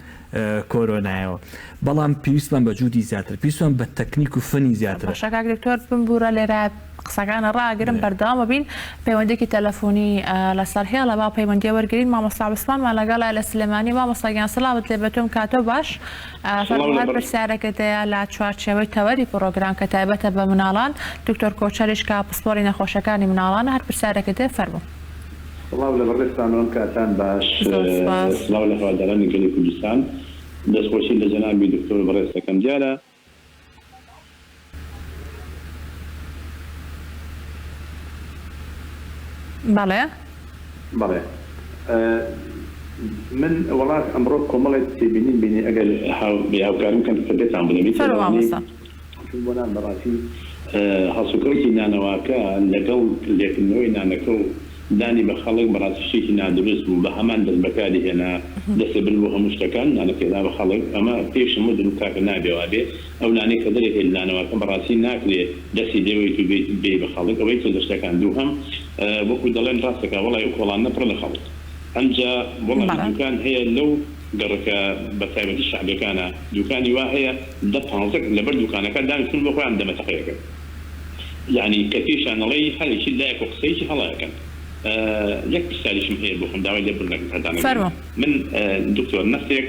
کۆرۆنایەوە بەڵام پێویستمان بە جودی زیاتر پێویستمان بە تەکنیک و فەنی زیاترە. باشە کاک دکتۆر بمبورە لێرە قسەکانە ڕاگرم بەردەوام بین پەیوەندێکی تەلەفۆنی لەسەر هێڵە با پەیوەندیە وەرگین مامۆستا عوسمانمان لەگەڵە لە سلێمانی مامۆستا گیان سڵاوت لێ بێتم کاتۆ باش فەرموو هەر پرسیارێکت هەیە لە چوارچێوەی تەوەری پڕۆگرام کە تایبەتە بە مناڵان، دکتۆر کۆچەریش کە پسپۆری نەخۆشیەکانی مناڵانە هەر پرسیارێکت هەیە فەرموو. سڵاو لە بەڕێزتان و ئەم کاتان باش. زۆر سوپاس. سڵاو لە هەوادارانی گەلی کوردستان. دەستخۆشی لە جەنابی دکتۆر بەڕێز دەکەم. دیارە. بەڵێ. بەڵێ من وەڵا ئەمڕۆ کۆمەڵێک تێبینیم بینی ئەگەر هاوکاریم کەن کە پێتان بڵێم یەکێ فەرموو لەوانەی مامۆستا. چون بۆ نان بەڕاستی هەڵسوکەوتی نانەواکە لەگەڵ لێکردنەوەی نانەکە و دانی بە خەڵک بەڕاستی شتێکی نادروست بوو بە هەمان دەست بەکاری هێنا دەستێ برد بۆ هەموو شتەکان نانەکەی دا بە خەڵک ئەمە پێیشم وت کاکە نابێ وابێ ئەو نانەی کە دەرێ هێل نانەواکە بەڕاستی ناکرێ دەستی لێوەیت و بێیت بێی بە خەڵک ئەوە یەکێک لە شتەکان دووهەم وەکو دەڵێن ڕاست دەکا وەڵای ئەو کۆڵانە پڕە لە خەڵک ئەمجا وەڵاهی بەڵێ. دوکان هەیە لەو گەڕەکە بە تایبەتی شەعبیەکانە دوکانی وا هەیە دە پانزە کەس لەبەر دوکانەکە دانیشتون بۆ خۆیان دەمەتەقێ ئەکەن یانی کە پێیشان ئەڵێی هەرێکی لایەک و قسەیەکی هەڵە ئەکەن یەک پرسیاریشم هەیە بۆ خۆم داوای لێ بوردن ئەکەم کاتان ئەگرم فەرموو. من دکتۆر نەختێک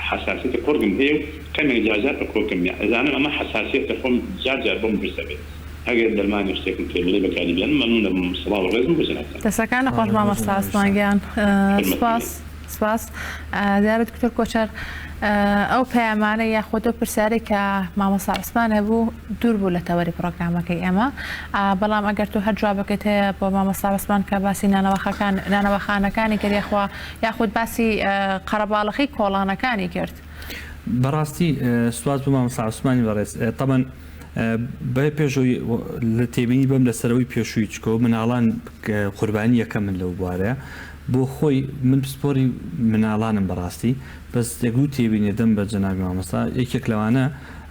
حەساسیەتی قوڕگم هەیە و کەمێک جار جار ئەکۆکم ئەزانم ئەمە حەساسیەتە خۆم جار جار بۆم دروست ئەبێت ئەگەر دەرمانی شتێکم پێ بڵێی بەکاری بێنم مەمنون ئەبم سڵاو و ڕێزم بۆ جەنابتان. دەستەکانت خۆش مامۆستا عوسمان گیان حورمەتم سوپاس هەیە. سوپاس دیارە دکتۆر کۆچەر ئەو پەیامانە یاخود ئەو پرسیارەی کە مامۆستا عوسمان هەبوو دوور بوو لە تەوەری پڕۆگرامەکەی ئێمە بەڵام ئەگەر تۆ هەر جوابەکەت هەیە بۆ مامۆستا عوسمان کە باسی نانەواخەکان نانەواخانەکانی کرد یاخوا یاخود باسی قەرەباڵخی کۆڵانەکانی کرد. بەڕاستی سوپاس بۆ مامۆستا عوسمانی بەڕێز تەبەن بە پێشەوەی لە تێبینی بەم لەسەرەوەی پێشووی چکۆ مناڵان قوربانی یەکەمن لەو بوارەیە بۆ خۆی من پسپۆری مناڵانم بەڕاستی بەس یەک دوو تێبینی دەم بە جەنابی مامۆستا یەکێک لەوانە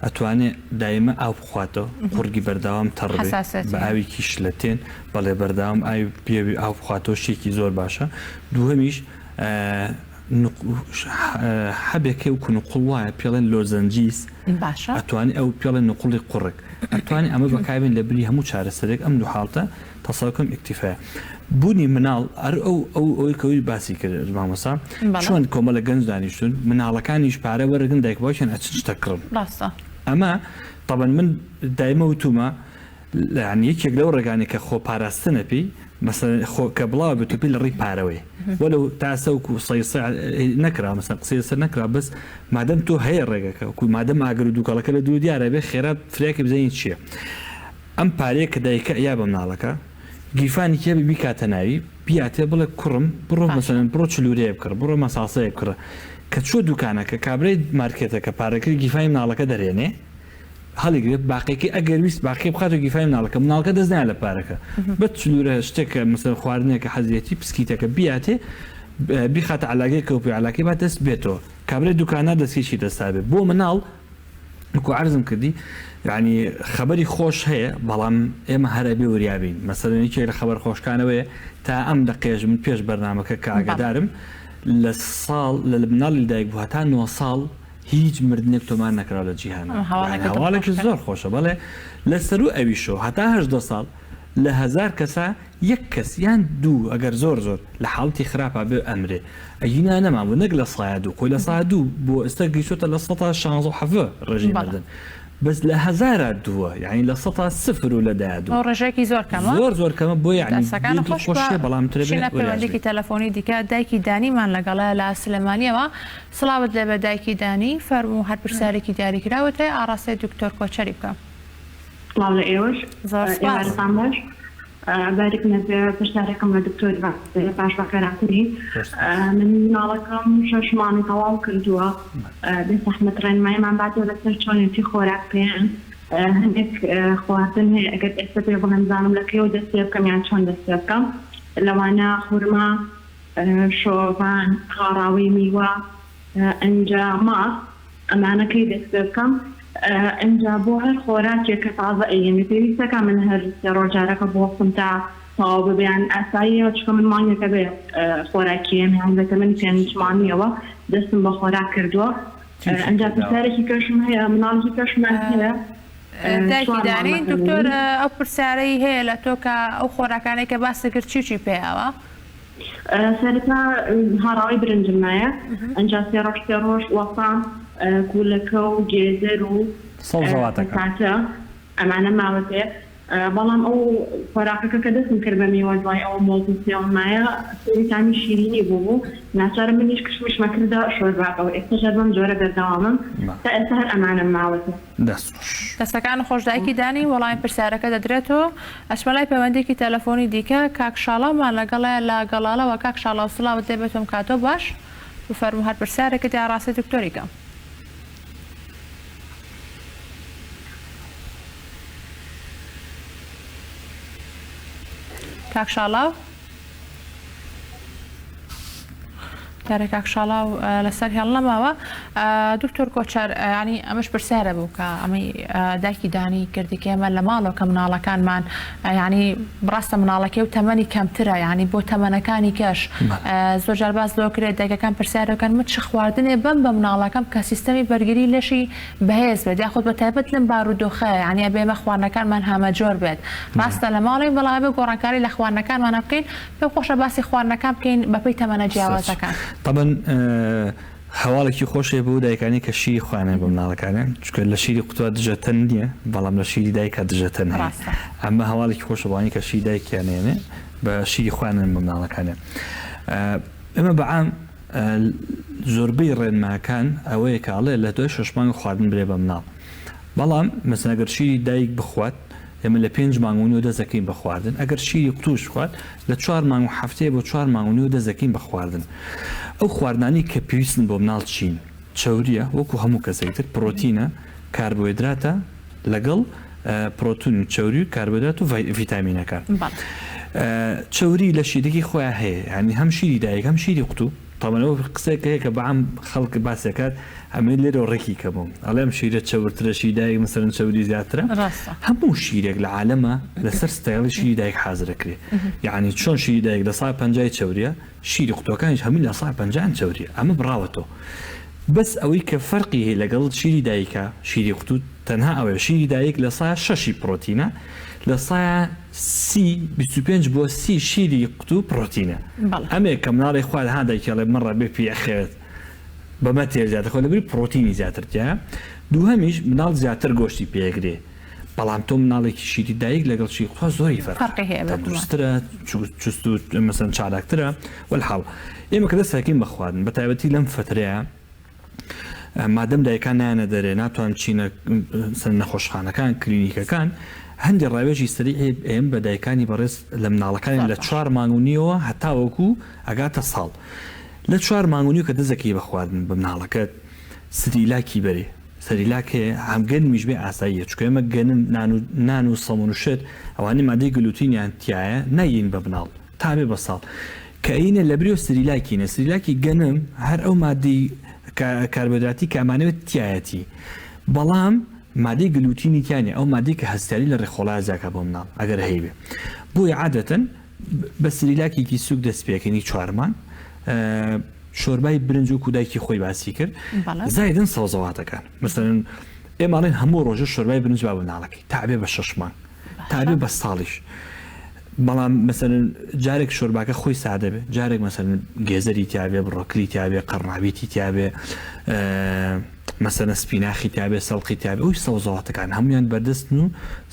ئەتوانێ دایمە ئاو بخواتەوە قوڕگی بەردەوام تەڕ بێ بە ئاوێکی شلەتێن بەڵێ بەردەوام ئاوی پێ ئاو بخواتەوە شتێکی زۆر باشە دووهەمیش حەبێک هەیە وەکو نقوڵ وایە پێڵێن لۆزەنجیس باشە ئەتوانی ئەو پێڵێن نقوڵی قوڕگ ئەتوانی ئەمە بەکاربێن لە بری هەموو چارەسەرێک ئەم دوو حاڵتە تەسەوکەم ئیکتیفایە بوونی مناڵ ئەر ئەو ئەو ئەوەی کە ئەوی باسی کرد مامۆستا بەڵێ چۆن کۆمەڵە گەنج دانیشتون مناڵەکانیش پارە وەرەگرن دایک باوکیان ئەچن شتە کڕن ڕاستە ئەمە تەبەن من دایمە وتومە یانی یەکێک لەو ڕێگانەی کە خۆ پاراستنە پێی مەسەلەن خۆ کە بڵاوە بێت و پێی لە ڕێی پارەوەی وەلو تا ئێستا وەکو سەیسە نەکرا مەسەلەن قسەی لەسەر نەکرا بەس مادەم تۆ هەیە ڕێگەکە وەکو مادەم ئاگر و دووکەڵەکە لە دوور دیارە بێ خێرا فریاکە بزانین چییە ئەم پارەیە کە دایکە ئەیا بە مناڵەکە گیرفانی کێ بێ بیکاتە ناوی بیاتێ بڵێ کوڕم بڕۆ باشە مەسەلەن بڕۆ چلورەیە بکڕ بڕۆ مەساسەیە بکڕە کە چووە دوکانەکە کابرای مارکێتەکە پارەکەی گیرفانی مناڵەکە دەرێنێ هەڵیگرێت باقیەکەی ئەگەر ویست باقیەکەی بخاتەوە گیرفانی مناڵەکە مناڵەکە دەست نایە لە پارەکە بەس چلورە شتێکە مەسەلەن خواردنێکە حەزیەتی پسکیتەکە بیاتێ بیخاتە عەلاگەیەکەوە پێ عەلاگەی با دەست بێتەوە کابرای دوکاندار دەستکێشی دەستا بێ بۆ مناڵ. وەکو عەرزم کردی یعنی خەبەری خۆش هەیە بەڵام ئێمە هەر ئەبێ وریا بین مەسەلەن یەکێک لە خەبەر خۆشکانەوەیە تا ئەم دەقێژ من پێش بەرنامەکە کە ئاگادارم لە ساڵ لە مناڵی لەدایک بوو هەتا 9 ساڵ هیچ مردنێک تۆمار نەکراوە لە جیهان هەواڵێکی زۆر خۆشە بەڵێ لە سەرو ئەویشەوە هەتا 18 ساڵ لە هەزار کەسا یەک کەس یان دوو ئەگەر زۆر زۆر لە حاڵەتی خراپا بێ ئەمرێ ئەگینا نەمابوو نەک لە سایە دوو خۆی لە سایە دوو بۆ ئێستا گەیشتۆتە لە سەتا شانزە و حەڤە ڕێژەی مردن بەس لە هەزارا دووە یانی لە سەتا سفر و لە دایە دوو ئەو ڕێژەیەکی زۆر کەمە زۆر زۆر کەمە بۆ یانی دەستەکانت دڵ خۆش بە خۆشیە بەڵام ترێ بێ بچینە وریاش بین. پەیوەندیکی تەلەفۆنی دیکە دایکی دانیمان لەگەڵە لە سلێمانیەوە سڵاوت لێبێ دایکی دانی فەرموو هەر پرسیارێکی دیاریکراوت هەیە ئاڕاستەی دکتۆر کۆچەری بکە. سڵاو لە ئێوەش زۆر سپاس. ئێوارەتان باش بارک نەبێ پرسیارێکم لە دکتۆر باش بەخێرهاتنی زۆر سپاس. من مناڵەکەم شەش مانگی تەواو کردووە بێ زەحمەت ڕێنماییمان باتەوە لەسەر چۆنێتی خۆراک پێیان هەندێک خواردن هەیە ئەگەر ئێستا پێ بڵێم زانم لە کەیەوە دەست پێ بکەم یان چۆن دەست پێ بکەم لەوانە خورما شۆڤان هاڕاوەی میوە ئەنجا ماست ئەمانە کەی دەست پێ بکەم ئنجا بۆ هەر خۆراکێک کە تازە ئەیەمێ پێویستە کا من هەر سێ ڕۆژ جارەکە بوەستم تا تەواو ببێ یان ئاساییە چونکە من مانگێکە بێ خۆراکی یەم یان لە تەمەنی پێنج مانگیەوە دەستم بە خۆراک کردووە چی چی ئنجا پێداوە؟ پرسیارێکی کەشم هەیە مناڵێکی کەشمان هەیە دایکی چوار دانی مانگە دکتۆر تەمەنی. ئەو پرسیارەی هەیە لە تۆ کە ئەو خۆراکانەی کە باست کرد چی و چی پێیاوە؟ سەرەتا هاڕاوەی برنجم مایە ئەنجا سێ ڕۆژ سێ ڕۆژ وەسام کولەکە و گێزەر و سەوزەواتەکان. پەتاتە ئەمانە ماوەتێ بەڵام ئەو خۆراکەکە کە دەستم کرد بە میوە دوای ئەوە مۆز و سێوم مایە سەیری تامی شیرینی بوو بوو ناچارم منیش کشمیشمە کردە شۆرباکەوە ئێستاش هەر بەم جۆرە بەردەوامم تا ئێستا هەر ئەمانەم ماوەتێ. دەست خۆش. دەستەکانت خۆش دایکی دانی وەڵامی پرسیارەکە دەدرێتەوە ئەچمە لای پەیوەندیەکی تەلەفۆنی دیکە کاک شاڵاومان لەگەڵە لە گەڵاڵەوە کاک شاڵاو سڵاوت لێ بێت ئەم کاتەو باش بفەرموو هەر پرسیارێکت یا ڕاستی دکتۆری کەم. کاک شاڵاو. دیارە کاک شاڵاو لەسەر هێڵ نەماوە دکتۆر کۆچەر ینی ئەمەش پرسیارە بوو کە ئەمەی دایکی دانی کردی کە ئێمە لە ماڵەوە کە مناڵەکانمان ینی ڕاستە مناڵەکەی و تەمەنی کەمترە ینی بۆ تەمەنەکانی کەش زۆر جار باس لەوە کرێت دایکەکان پرسیارەکەن من چ خواردنێ بەم بە مناڵەکەم کە سیستەمی بەرگری لەشی بەهێز بێت یاخود بە تایبەت لەم بارودۆخە یانی ئەبێ ئێمە خواردنەکانمان هەمەجۆر بێت ڕاستە لە ماڵین بەڵام ئەبێ گۆڕانکاری لە خواردنەکانمانا بکەین پێم خۆشە باسی خواردنەکان بکەین بەپێی تەمەنە جیاوازەکان. تەبەن هەواڵێکی خۆش هەیە بۆ دایکانی کە شیری خۆیان هەیە بۆ مناڵەکانیان چونکە لە شیری قوتوە دژە تەن نییە بەڵام لە شیری دایکا دژە تەن هەیە ڕاستە. ئەمە هەواڵێکی خۆشە بۆ ئەوانەی کە شیری دایکیان هەیە بە شیری خۆیان بۆ مناڵەکانیان ئێمە بە عام زۆربەی ڕێنماکان ئەوەیە کە ئەڵێ لە دوای شەش مانگ خواردن برێ بە مناڵ بەڵام مەسەن ئەگەر شیری دایک بخوات ئێمە لە پێنج مانگ و نیوە دەست دەکەین بە خواردن ئەگەر شیری قوتوش بخوات لە چوار مانگ و هەفتەیە بۆ چوار مانگ و نیوە دەست دەکەین بە خواردن ئەو خواردنانەی کە پێویستن بۆ مناڵ چین چەوریە وەکو هەموو کەسێک تر پرۆتینە کاربۆهێدراتە لەگەڵ پرۆتین و چەوری و کاربۆهێدرات و ڤیتامینەکان. چەوری لە شیرەکەی خۆیان هەیە یانی هەم شیری دایک هەم شیری قوتوو تەبعەن ئەو قسەیەک هەیە کە بەعام خەڵک باسی ئەکات ئەمەی لێرەوە ڕێکی کەمەوە ئەڵێ ئەم شیرە چەورترە شیری دایک مەسەلەن چەوری زیاترە هەموو شیرێک لە عالەمە لەسەر ستایڵی شیری دایک حازرەکرێ یعنی چۆن شیری دایک لە سا پەنجای چەوریە شیری قوتوەکانیش هەمووی لە سا پەنجایان چەوریە ئەمە بڕاوەتەوە بەس ئەوەی کە فەرقی هەیە لەگەڵ شیری دایکا شیری قوتو تەنها ئەوەیە شیری دایک لە سایە شەشی پڕۆتینە لە سایە سی 25 بۆ سی شیری قوتو پڕۆتینە ئەمێک کە مناڵی خوارد ها دایکی ئەڵێ مڕە بێ پێی ئەخەوێت بەمە تێر زیاتر خۆ لەبری پڕۆتینی زیاتر تیایە دووهەمیش مناڵ زیاتر گۆشتی پێگرێ بەڵام تۆ مناڵێکی شیری دایک لەگەڵ شیری قوتوە زۆری فەرقە فەرقی هەیە بێگومان. تەندروستترە چوست و مەسەن چالاکترە وەلحاڵ ئێمە کە دەست ئەکەین بە خواردن بە تایبەتی لەم فەترەیە مادەم دایکان نایەنە دەرێ ناتوان بچینە سەر نەخۆشخانەکان کلینیکەکان هەندێک ڕاوێژی سەریعی ئێم بە دایکانی بەڕێز لە مناڵەکانیان لە چوار مانگ و نیوەوە هەتاوەکو ئەگاتە ساڵ لە چوار مانگ و نیو کە دەست ئەکەی بە خواردن بە مناڵەکەت سریلاکی بەرێ سریلاک هەیە هەم گەنمیش بێ ئاساییە چونکە ئێمە گەنم نان و نان و سەمون و شت ئەوانەی مادەی گلوتینیان تیایە نایین بە مناڵ تا بێ بە ساڵ کە ئەیینە لەبری و سریلاکینە سریلاکی گەنم هەر ئەو مادەی کاربۆهیدراتی کە ئەمانەوێت تیایەتی. بەڵام مادەی گلوتینی تیا نیە ئەو مادەی کە هەستیاری لە ڕیخۆڵایا زیاکا بۆ مناڵ ئەگەر هەیبێ بۆیە عادەتەن بە سریلاکێکی سوک دەست پێکەنی چوار مانگ شۆربای برنج وەکو دایکی خۆی باسی کرد زایدن سەوزەواتەکان مەسەلەن ئێمە ئەڵێن هەموو ڕۆژە شۆربای برنج با مناڵەکەی تابێ بە شەش مانگ تابێ بە ساڵیش بەڵام مەسەلەن جارێک شۆرباکە خۆی سادە بێ جارێک مەسەلەن گێزەری تیاابێ بڕۆکلی تیاابێ قەرنابیتی تیاابێ مەسەلەن سپیناخی تیابێ سەڵقی تیابێ ئەوی سەوزەواتەکان هەمویان بەردەستن و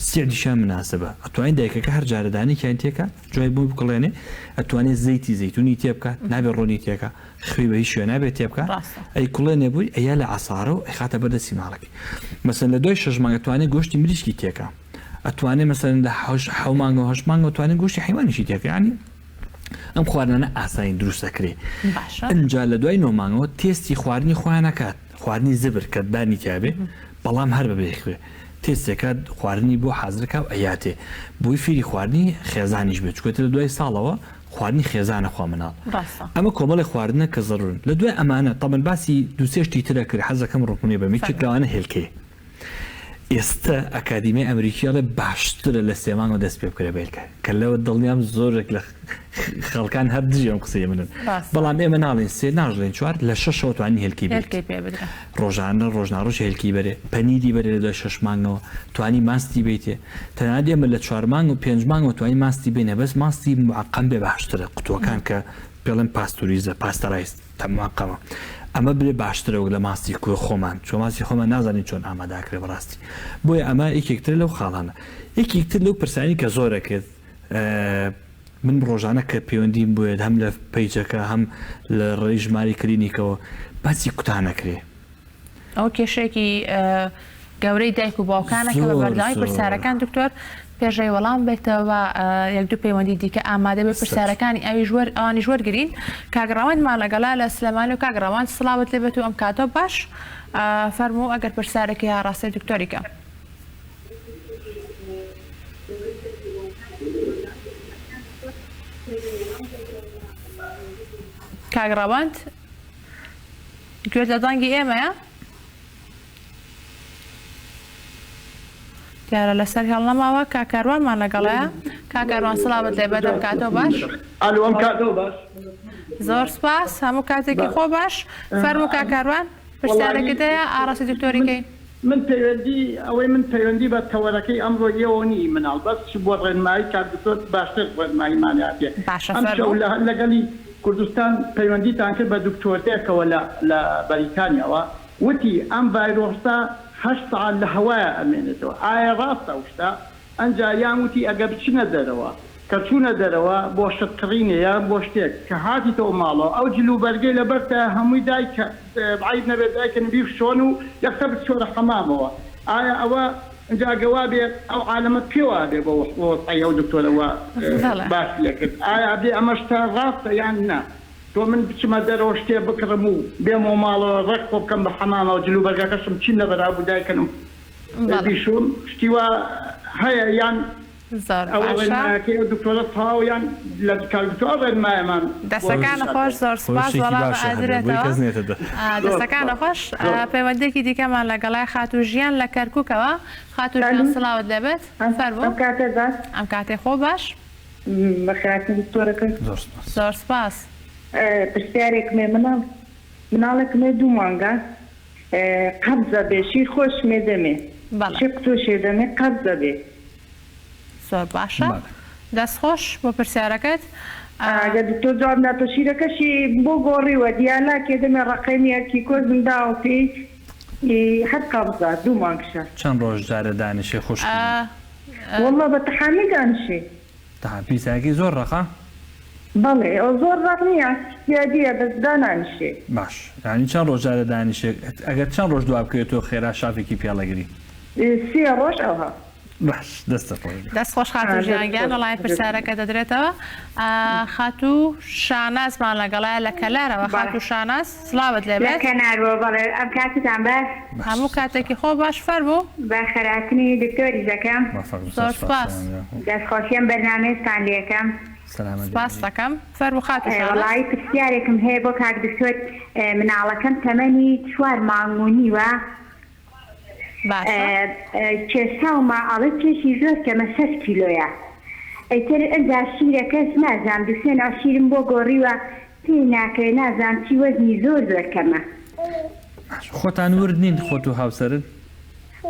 سعریشیان مناسبە ئەتوانین دایکەکە هەر جارە دانێکیان تێکا جوای بۆی بکڵێنێ ئەتوانێ زەیتی زەیتونی تێبکات نابێ ڕۆنی تێکا خوێی بە هیچ شوێ نابێت تێبکا ئەی کوڵێنێ بووی ئەیا لە عەسارە و ئەیخاتە بەردەستی ماڵەکەی مەسەن لە دوای شەش مانگ ئەتوانێ گۆشتی مریشکی تێکا ئەتوانێ مەسەن لە حەو مانگ و هەشت مانگ ئەتوانێ گۆشتی حیوانیشی تێکا یعنی ئەم خواردنانە ئاسانی دروست ئەکرێ باشە ئنجا لە دوای نۆ مانگەوە تێستی خواردنی خۆیان ئەکات خواردنی زبر کە دانی تیابێ بەڵام هەر بەبێ خوێ تێستێکات خواردنی بۆ حازرکا و ئەیاتێ بۆی فێری خواردنی خێزانیش بێت چونکە لە دوای ساڵەوە خواردنی خێزانە خوا مناڵ ڕاستە. ئەمە کۆمەڵێ خواردنە کە زەرورن لە دوای ئەمانە تەبەن باسی دوو سێ شتی ترە کرد حەزەکەم ڕوونی بەم یەکێک فەرموو. لەوانە هێلکەیە ئێستە ئەکادیمیای ئەمریکی ئەڵێ باشترە لە سێ مانگەوە دەست پێ بکرێ بە هێلکە کە لەوە دڵنیام زۆرێک لە خەڵکان هەر دژی ئەم قسەی منن ڕاستە. بەڵام ئێمە ناڵێین سێ ناژڵێین چوار لە شەشەوە توانی هێلکەی بێت هێلکەی پێ بدرێ. ڕۆژانە ڕۆژناڕۆژ هێلکەی بەرێ پەنیری بەرێ لە دوای شەش مانگەوە توانی ماستی بەیتێ تەنانەت ئێمە لە چوار مانگ و پێنج مانگەوە توانی ماستی بینە بەس ماستی معقەم بێ باشترە قوتوەکان کە پێڵێن پاستوریزە پاستەرایز تەماقەمە ئەمە بێ باشترە وەک لە ماستی کوێ خۆمان چۆ ماستی خۆمان نازانین چۆن ئاماداکرێ بەڕاستی بۆیە ئەمە یەکێکتر لەو خاڵانە یەکێکتر لەو پرسانی کە زۆرەکرد من ڕۆژانە کە پەیوەندیم بۆیە هەم لە پەیجەکە هەم لە ڕێی ژماری کلینیکەوە باسی کوتانەکرێ ئەوە کێشەیەکی گەورەی دایک و باوکانە کە بە بەردەوامی پرسیارەکان دکتۆر پێشەی وەڵام بێتەوە یەک دوو پەیوەندی دیکە ئامادە بێ پرسیارەکانی ئەویش وەر ئەوانیش وەرگین کاک ڕەوەندمان لەگەڵا لە سلێمانی و کاک ڕەوەند سڵاوت لێ بێت و ئەم کاتۆ باش فەرموو ئەگەر پرسیارێکی ئاڕاستەی دکتۆری کە. کاک ڕەوەند گوێت لە دەنگی ئێمەیە؟ دیارە لەسەر هێڵ نەماوە کاک کاروانمان لەگەڵەیە کاک کاروان سڵاوت لێ بێت ئەم کاتەوە باش ئەلو ئەم کاتەوە باش زۆر سپاس هەموو کاتێکی خۆ باش فەرموو کاک کاروان پرسیارێکت هەیە ئاڕاستەی دکتۆری کەی من پەیوەندی ئەوەی من پەیوەندی بە تەوەرەکەی ئەمڕۆی ئێوەوە نی مناڵ بەس بۆ ڕێنمایی کاک دکتۆر باشتر ڕێنماییمان هاتێ باشە ئەم شەو فەرموو. لە لەگەڵی کوردستان پەیوەندیتان کرد بە دکتۆرێکەوە لە لە بەریتانیاوە وتی ئەم ڤایرۆسە هەشت سەعات لە هەوایا ئەمێنێتەوە ئایا ڕاستە ئەو شتە ئەنجا یان وتی ئەگەر بچنە دەرەوە کە چوونە دەرەوە بۆ شت کڕینێ یان بۆ شتێک کە هاتیتەوە ماڵەوە ئەو جل و بەرگەی لەبەرتە هەمووی دایکە عەیب نەبێت دایکن بیشۆن و یەکسەر بچۆرە حەمامەوە ئایا ئەوە ئینجا گە وابێ ئەو عالەمە پێ وابێ بەو وەزعەی ئەو دکتۆرە وا باسی ئەکرد ئایا ئەبێ ئەمە شتە ڕاستە یان نا تۆ من بچمە دەرەوە شتێ بکڕم و بێمەوە ماڵەوە ڕێک خۆ بکەم بە حەمامەوە جل و بەرگەکەشم چیم لەبەرا بوو دایکنم بیشۆم شتی وا هەیە یان زۆر ئەوە باشە. ڕێنمایەکەی ئەو دکتۆرە تەواو یان لە کاک دکتۆر ئەو ڕێنمایەمان بۆ دەستەکانت خۆش زۆر سوپاس خۆشێکی وەڵام باشە هەبێ بۆی ئەدرێتەوە کەس نێتە دەر. زۆر دەستەکانت سوپاس خۆش زۆر پەیوەندیەکی دیکەمان لەگەڵای خاتوو ژیان لە کەرکوکەوە خاتوو ژیان ئەلو سڵاوت لێبێت ئەم فەرموو کاتە باش ئەم کاتەی خۆ باش. بەخێرهاتنی دکتۆرەکە. زۆر سوپاس. زۆر سوپاس. پرسیارێکم هەیە مناڵ مناڵێکم هەیە دوو مانگە قەبزە بێ شیر خۆشمێ دەمێ بەڵێ. شیر قوتوشێ دەمێ قەبزە بێ. زۆر باشە بەڵێ. دەست خۆش بۆ پرسیارەکەت. ئەگەر دکتۆر جواب ناتۆ شیرەکەشی بۆ گۆڕیوە دیالاکێ دەمێ ڕەقەمی کیکۆزم داوە پێی هەر قەبزە دوو مانگشە. چەند ڕۆژ جارێ دانیشێ خوشکی من. وەڵا بە تەحامی دانیشێ. تەها پیسایەکەی زۆر ڕەقە؟ بەڵێ ئەو زۆر ڕەق نیە زیادیە بەس دانانیشێ. باش یانی چەند ڕۆژ جارێ دانیشێ ئەگەر چەند ڕۆژ دوا بکەوێت تۆ خێرا شافێکی پێڵەگری؟ سێ ڕۆژ ئەوها. باش دەستت خۆش بێ. دەست خۆش خاتوو ژیان گیان وەڵامی پرسیارەکە دەدرێتەوە خاتوو شانازمان لەگەڵایە لە کەلارەوە خاتوو شاناز سڵاوت لێ لە بێت. کەنارەوە بەڵێ ئەم کاتتان باش. هەموو کاتێکی خۆ باش فەرموو. بە خەراتنی دکتۆریش دەکەم. زۆر سوپاس. دەست خۆشی ئەم بەرنامەیەشتان لێ ئەکەم. سوپاست دەکەم فەرموو خاتوو شاناز. وەڵایی پرسیارێکم هەیە بۆ کاک دکتۆر مناڵەکەم تەمەنی چوار مانگ و نیوە. باشە. کێشاومە ئەڵێ کێشی زۆر کەمە شەش کیلۆیە ئیتر ئنجا شیرەکەش نازانم دوو سێ نوع شیرم بۆ گۆڕیوە پێی ناکەوێ نازانم چی وەزنی زۆر زۆر کەمە. خۆتان ورد نین خۆت و هاوسەرت؟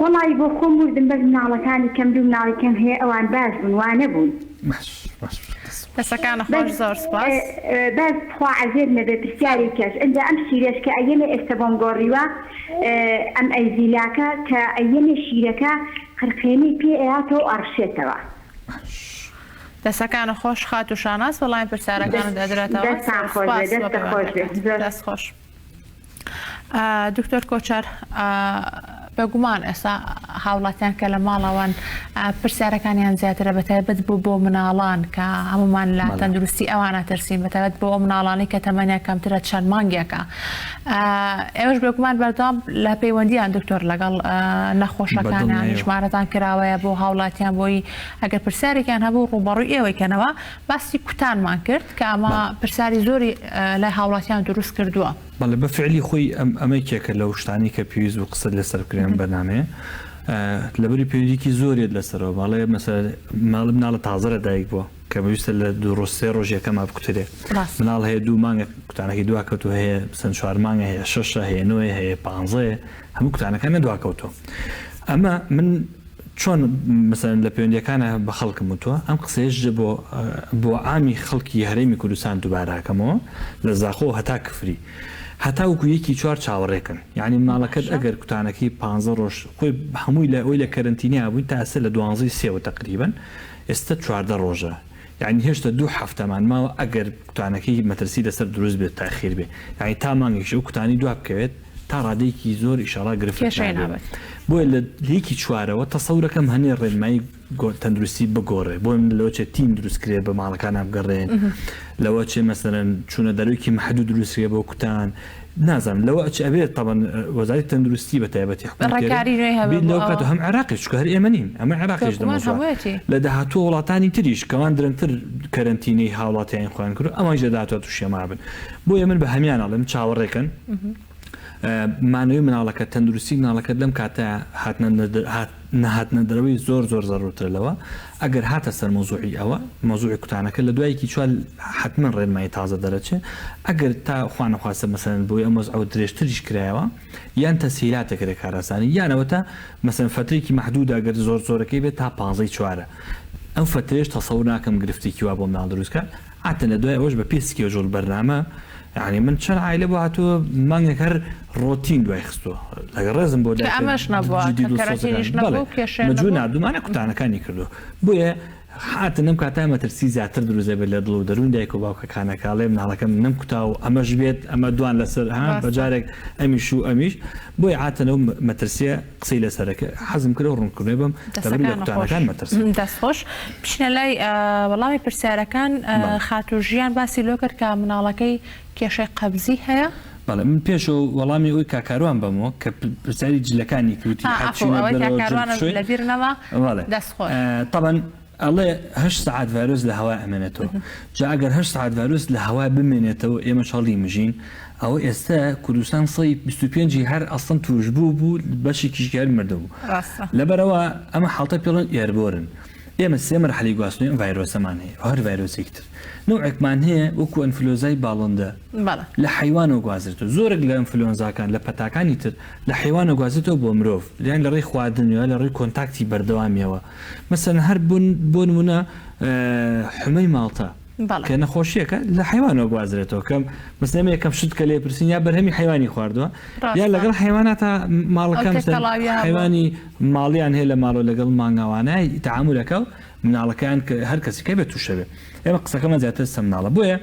وەڵایی بۆ خۆم وردم بەس مناڵەکانی کەم دوو مناڵی کەم هەیە ئەوان باش بوون وا نەبوون. باش باش دەست خۆش. دەسەکانت خۆش بەس زۆر سوپاس. بەس تخوا عەزێت نەبێ پرسیاری کەش ئنجا ئەم شیرەش کە ئەیەمێ ئێستە بۆم گۆڕیوە ئەم ئەیزیلاکە کە ئەیەمێ شیرەکە قرقێنەی پێ ئەیاتەوە و ئەڕشێتەوە. باش. دەسەکانت خۆش خاتوو شاناز وەڵامی پرسیارەکانت ئەدرێتەوە دەستان زۆر خۆش بێ سوپاس بۆ دەستت خۆش بێ پەیوەندیەکەت زۆر. دەست خۆش. دکتۆر کۆچەر بێگومان ئێستا هاوڵاتیان کە لە ماڵەوەن پرسیارەکانیان زیاترە بە تایبەت بۆ بۆ مناڵان کە هەمومان لە تەندروستی ئەوانە ترسین بە تایبەت بۆ ئەو مناڵانی کە تەمەنیان کەمترە چەند مانگێکە ئێوەش بێگومان بەردەوام لە پەیوەندیان دکتۆر لەگەڵ نەخۆشەکانیان ژمارەتان کراوەیە بۆ هاوڵاتیان بۆی ئەگەر پرسیارێکیان هەبوو ڕووبەڕووی ئێوەی کەنەوە باسی کوتانمان کرد کە ئەمە پرسیاری زۆری لای هاوڵاتیان دروست کردووە. بەڵێ بە فعلی خۆی ئەم ئەمە یەکێکە لەو شتانەی کە پێویست بوو قسەت لەسەر بکرێ ئەم بەرنامەیە لەبەری پەیوەندیکی زۆریت لەسەرەوە بەڵێ مەسەلەن ماڵ مناڵە تازە لە دایک بووە کە پێویستە لە دوو ڕۆژ سێ ڕۆژ یەکەما بکوترێ مناڵ هەیە دوو مانگە کوتانەکەی دواکەوتووە هەیە مەسەلەن چوار مانگە هەیە شەشە هەیە نۆیە هەیە پانزەیە هەموو کوتانەکان دواکەوتووە ئەمە من چۆن مەسەلەن لە پەیوەندیەکانا بە خەڵکم وتوە ئەم قسەیەش بۆ بۆ عامی خەڵکی هەرێمی کوردستان دوبارە ئەکەمەوە لە زاخۆ هەتا کفری هەتا وەکو یەکی چوار چاوەڕێکەن یانی مناڵەکەت باشە. ئەگەر کوتانەکەی پانزە ڕۆژ خۆی هەمووی لە ئەوەی لە کەرەنتینیا بووین تا ئێستا لە دوانزەی سێوە تەقریبەن ئێستا 14 ڕۆژە یانی هێشتا دوو هەفتەمان ماوە ئەگەر کوتانەکەی مەترسی لەسەر دروست بێت تاخیر بێ یانی تا مانگێکیش ئەو کوتانەی دوا بکەوێت تا ڕادەیەکی زۆر ئیشەڵا گرفت کێشەی نابێ نابێت. بۆیە لە یەکی چوارەوە تەسەورەکەم هەنێ ڕێنمایی تەندروستی بگۆڕێ بۆ من لەوە چێ تیم دروست کرێ بە ماڵەکانا بگەڕێن لەوە چێ مەسەلەن چوونە دەرەوەیەکی مەحدود دروست کرێ بۆ کوتان نازانم لەوە ئەچێ ئەبێ تەبەن وەزارەتی تەندروستی بە تایبەتی حکومەتی هەرێم ڕێکاری نوێی هەبێ بیر بۆ لەوە ئەوە. بکاتەوە هەم عێراقیش چونکە هەر ئێمە نین ئەمە عێراقیش بێگومان دەمەوزوع هەموویەتی. لە داهاتووە وڵاتانی تریش کەوان درەنگتر کەرەنتینەی هاوڵاتیانی خۆیان کردووە ئەوانیش لە داهاتووە تووشی ئەمە ئەبن بۆیە من بە هەمیان ئەڵێم چاوەڕێکەن مانەوەی مناڵەکەت تەندروستی مناڵەکەت لەم کاتە هاتنە نەهاتنە دەرەوەی زۆر زۆر زەرورترە لەوە ئەگەر هاتە سەر مەوزوعی ئەوە مەوزوعی کوتانەکە لە دوایەکی چوار حتمما ڕێنمایی تازە دەرەچێ ئەگەر تا خوانەخواستە مەسەلەن بۆی ئەم وەزعەوە درێژتریش کرایەوە یان تەسهیلاتێک کرێ کاراسانی یان ئەوەتا مەسەلەن فەترێکی مەحدوودە گەر زۆر زۆرەکەی بێت تا پانزەی چوارە ئەم فەترەیەش تەسەور ناکەم گرفتێکی وا بۆ مناڵ دروست کات عادەتەن لە دوای ئەوەش بە پێی schedule بەرنامە یانی من چەند عایلە بۆ هاتووە مانگێک هەر ڕۆتین دوای خستووە لەگەڵ ڕێزم بۆ کە دایکە ئەمەش نەبووە جدی کە دڵسۆزەکان کەرەنتینیش بەڵێ نەبوو کێشەیان مەجبور نەبوو ناردوومانە کوتانەکانی کردووە بۆیە هاتن لەم کاتە مەترسی زیاتر دروست دەبێت لە دڵ و دەروون دایک و باوکەکانە کە ئەڵێ مناڵەکەم نەمکوتا و ئەمەش بێت ئەمە دوان لەسەر ها ڕاستە. بەجارێک ئەمیش و ئەمیش بۆیە عادەتەن ئەو مەترسیە قسەی لەسەرە کە حەزم کرد ڕوونکردنەوەی بەم لەبەر لە دەسەکانت خۆش. کوتانەکان مەترسن. دەست خۆش. بچینە لای وەڵامی پرسیارەکان بەڵێ. خاتوو ژیان باسی لۆ کرد کە مناڵەکەی کێشەی قەبزی هەیە. بەڵێ من پێشەوە وەڵامی ئەوەی کاک کاروان بەمەوە کە پرسیاری جلەکانی کرد وتی ئا هەر عەفو چینە ئەوەی کاک دەرەوە جل کاروانم بشۆی لە بیر نەما بەڵێ دەست خۆش. تەبعەن ئەڵێ هەشت سەعات ڤایرۆس لە هەوا ئەمێنێتەوە جا ئەگەر هەشت سەعات ڤایرۆس لە هەوا بمێنێتەوە ئێمەش هەڵی مژین ئەوە ئێستا کوردستان 125 ی هەر ئەسڵەن توشبوو بوو بەشێکیش هەر مردبوو ڕاستە. لەبەرئەوە ئەمە حاڵتە پێڵێن airborne ئێمە سێ مەرحەلەی گواستنەوەی ئەم ڤایرۆسەمان هەیە و هەر ڤایرۆسێکی تر نەوعێکمان هەیە وەکو ئەنفلۆزای باڵندە بەڵێ. لە حەیوانەوە گوازرێتەوە زۆرێک لە ئەنفلۆنزاکان لە پەتاکانی تر لە حەیوانەوە گوازرێتەوە بۆ مرۆڤ یان لە ڕێی خواردنەوە لە ڕێی contact ی بەردەوامیەوە مەسەلەن هەر بۆ نمونە حمەی ماڵتە کە نەخۆشیەکە لە حیوانەوە گوازرێتەوە کەم مەسەلەن ئێمە یەکەم شت کە لێ پرسین یا بەرهەمی حیوانی خواردووە یا لەگەڵ حیواناتە ماڵەکە حیوانی ماڵیان هەیە لە ماڵەوە لەگەڵ مانگاوانە تەعامولەکە و مناڵەکان کە هەر کەسێکە بێت تووشە بێ ئێمە قسەکەمان زیاتر سە مناڵە بۆیە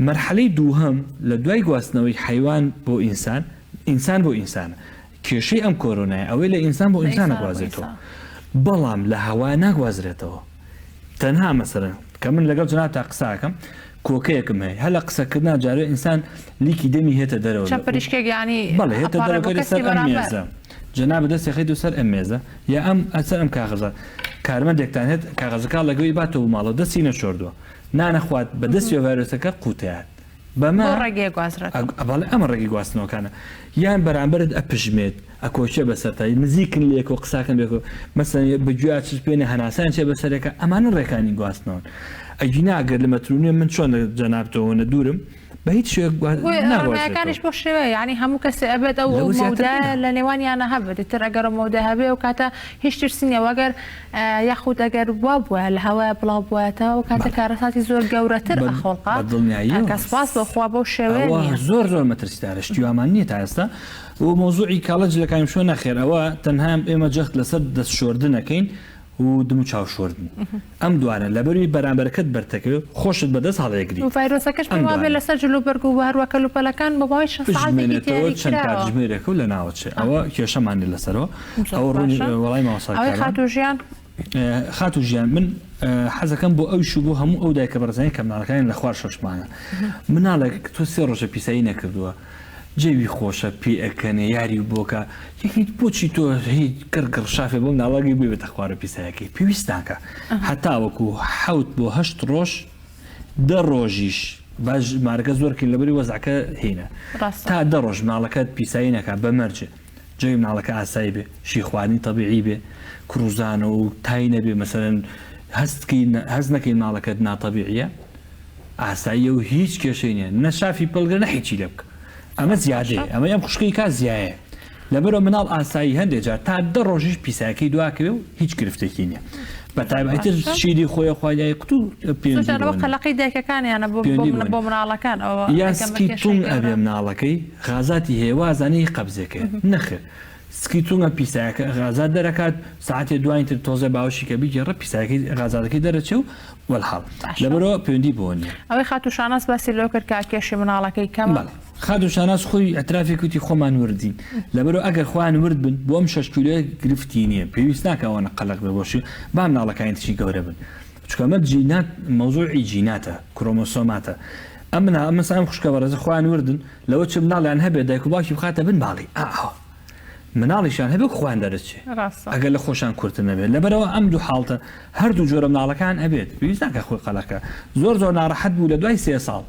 مەرحەلەی دووهەم لە دوای گواستنەوەی حیوان بۆ ئینسان ئینسان بۆ ئینسانە کێشەی ئەم کۆرۆنایە ئەوەی لە ئینسان بۆ ئینسان ئەگوازێتەوە بەڵام لە هەوا ناگوازرێتەوە تەنها مەسەلەن کە من لەگەڵ جەنابتا قسە ئەکەم کۆکەیەکم هەیە هەر لە قسەکردنا جارێ ئینسان لیکی دەمی هێتە دەرەوە چەند پریشکێک یانی بەڵێ هێتە ئەپەڕێ دەرەوە بۆ کەری کەسی سەر ئەم بەرامبەر. مێزە جەنابت دەستی خەیتە سەر ئەم مێزە یا ئەم سەر ئەم کاغەزە کارمەندێکتان هێت کاغەزەکە لەگەڵی باتەوە بۆ ماڵەوە دەستی نەشۆردووە نانەخوات بە دەستی ڤایرۆسەکە قوتەیات. بەمە بەو ڕێگەیە گوازرێتەوە. بەڵێ ئەمە ڕێگەی گواستنەوەکانە. یان بەرامبەرت ئەپژمێت، ئەکۆکێ بەسەرتا، نزیکن لێکەوە قساکەن بێکەوە، مەسەلەن بە گوێیا چرپێنێ هەناسەیان چێ بەسەرێکا، ئەمانە ڕێکانی گواستنەوەن. ئەگینا ئەگەر لە مەتر و نوێ من چۆن لە جەنابتەوە نە دوورم، بە هیچ شێوەیەک بۆیە ناگوازرێتەوە. ڕێنمایەکانیش بەو شێوەیە یانی هەموو کەسێ ئەبێت ئەو لەوە زیاتر مەودایە نییە. لە نێوانیانا هەبێت ئیتر ئەگەر ئەو مەودایە هەبێ ئەو کاتە هیچ ترسی نییە وە ئەگەر یاخود ئەگەر وا بوایە لە هەوایە بڵاو بوایەتەوە ئەو کاتە بەڵێ. کارەساتی زۆر گەورەتر بە ئەخوڵقا بە دڵنیاییەوە کە سوپاس بۆ خوا بەو شێوەیە ئەوە نییە. زۆر زۆر مەترسیدارە شتی وامان نییە تا ئێستا و مەوزوعی کاڵە جلەکانی بشۆ نەخێر ئەوە تەنها ئێمە جەخت لەسەر دەست شۆردن ئەکەین و دم و چاو شۆردن ئەم دوانە لەبەروی بەرامبەرەکەت بەرتەکەوێ خۆشت بەدەست هەڵێگری و ڤایرۆسەکەش ئەم پێم وابێ دوانە. لەسەر جلوبەرگ و هەروە کەلوپەلەکان بۆ ماوەی چەند سەعاتێکی بژمێنێتەوە دیاری چەند کراوە. کاتژمێرێکە و لەناوەچێ ئەوە کێشەمان نیە لەسەرەوە زۆر ئەوە ڕوونی باشە وەڵای مامۆستا ئەوەی کاروان. خاتوو ژیان. خاتوو ژیان من حەزەکەم بۆ ئەویش و بۆ هەموو ئەو دایکە بەڕێزانەی کە مناڵەکانیان لە خوار شەش مانگە مناڵێک تۆ سێ ڕۆژە پیسایی نەکردووە جەوی خۆشە پێ ئەکەنێ یاری بۆکە یەکیت بۆچی تۆ هی گڕ گڕ شافێ بۆ مناڵەکەی ببێتە خوارە پیسایەکەی پێویست ناکە هەتاوەکو حەوت بۆ هەشت ڕۆژ دە ڕۆژیش با ژمارەکە زۆر کەین لەبەری وەزعەکە هینە تا دە ڕۆژ مناڵەکەت پیسایی نەکا بە مەرجێ جەوی مناڵەکە ئاسایی بێ شیر خواردنی تەبیعی بێ کڕوزانە و تای نەبێ مەسەلەن هەست کەی هەست نەکەی مناڵەکەت ناتەبیعیە ئاساییە و هیچ کێشەی نیە نە شافی پەڵگرە نە هیچی لێ بکە ئەمە زیادەیە ئەمەی ئەم خوشکەی کا زیایە لەبەرئەوە مناڵ ئاسایی هەندێ جار تا دە ڕۆژیش پیسایەکەی دواکەوێ و هیچ گرفتێکی نیە بە تایبەتر شیری خۆی خوا لای قوتو پێوەندی زۆر بۆ نیە. قەلەقی دایکەکانیانە بۆ پێوەندی بۆ بۆ نیە. مناڵەکان ئەوە یا ئەگەمە سکی کێشەی تونگ گەورە. ئەبێ مناڵەکەی غازاتی هەیە وازانێ هی قەبزێکەیە نەخێر سکی تونگە پیسایەکە غازات دەرەکات سەعاتێ دواین تر تۆزێ باوەشی کە بیگێڕە پیسایەکەی غازاتەکەی دەرەچێ و وەلحاڵ باشە. لەبەرئەوە پەیوەندی بۆ نیە. ئەوەی خاتوو شاناز باسی لەوە کرد کە کێشی مناڵەکەی کەمە. بەڵێ خاتوو شاناز خۆی ئیعترافی کوتی خۆمان وردین لەبەرئەوە ئەگەر خۆیان ورد بن بۆ ئەم شەش کیلۆیە گرفتی نیە پێویست ناکا ئەوەنە قەلەق بێ بۆشی با مناڵەکانی تری گەورە بن چونکە ئەمە جینات مەوزوعی جیناتە کرۆمۆسۆماتە ئەم منا مەسەلەن ئەم خوشکە بەڕێزە خۆیان وردن لەوە چ مناڵیان هەبێ دایک و باوکی بخاتە بن باڵی ئا ئەوە مناڵیشیان هەبێ خۆیان دەرەچێ ڕاستە. ئەگەر لە خۆشیان کورتر نەبێت لەبەرئەوە ئەم دوو حاڵتە هەردوو جۆرە مناڵەکان ئەبێت پێویست ناکات خۆی قەلەقکە زۆر زۆر ناڕەحەت بوو لە دوای سێ ساڵ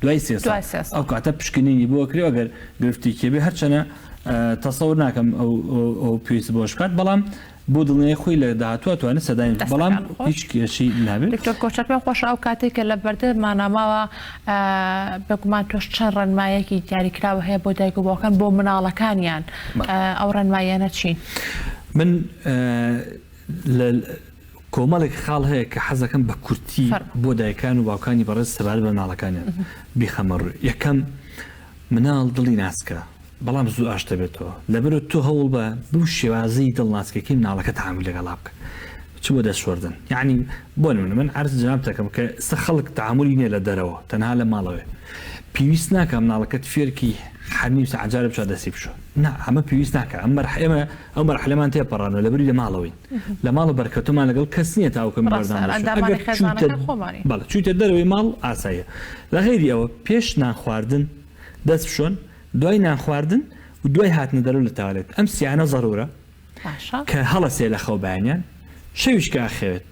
دوای سێ ساڵ دوای سێ ساڵ. ئەو کاتە پشکنینی بۆ ئەکرێ ئەگەر گرفتێکی هەبێ هەرچەنە تەسەور ناکەم ئەو ئەو پێویست بۆش بکات بەڵام بۆ دڵنیایی خۆی لە داهاتووە توانێت سەردانی بکات بەڵام دەستەکان خۆش. هیچ کێشەی نابێت. دکتۆر کۆچەر پێم خۆشە ئەو کاتەی کە لە بەردەممانا ماوە بێگومان تۆش چەند ڕێنمایەکی دیاریکراوە هەیە بۆ دایک و باوکان بۆ مناڵەکانیان ئەو ڕێنماییانە چین؟ من لە کۆمەڵێک خاڵ هەیە کە حەزەکەم بە کورتی بۆ دایکان و باوکانی بەڕێز سەبارەت بە مناڵەکانیان بیخەمە ڕوو. یەکەم، مناڵ دڵی ناسکە بەڵام زوو ئاشت دەبێتەوە لەبەرئەوە تۆ هەوڵبە بەو شێوازەی دڵ ناسکەکەی مناڵەکە تەعامول لەگەڵا بکە چ بۆ دەست شۆردن یەعنی بۆ نمونە من عەرز جەنابت دەکەم کە ئێستا خەڵک تەعامولی نیە لە دەرەوە تەنها لە ماڵەوەیە پێویست ناکا مناڵەکەت فێرکی هەر نیو سەعات جارێ بچوە دەستی بشۆ نا ئەمە پێویست ناکا ئەم مەرح ئێمە ئەو مەرحەلەمان تێپەڕاندوە لەبری لە ماڵەوەین لە ماڵ بەرکەوتەمان لەگەڵ کەس نییە تاوەکو ئێمە ڕاستە بەردەوام بشۆ ئەندامانی ئەگەر چوویتە خێزانەکە خۆمانین بەڵێ چوویتە دەرەوەی ماڵ ئاساییە لە غەیری ئەوە پێش نان خواردن دەست بشۆن دوای نان خواردن و دوای هاتنە دەرەوە لە تاوالێت ئەم سیانە زەرورە باشە. کە هەڵەسێ لە خەو بەیانیان شەویش کە ئەخەوێت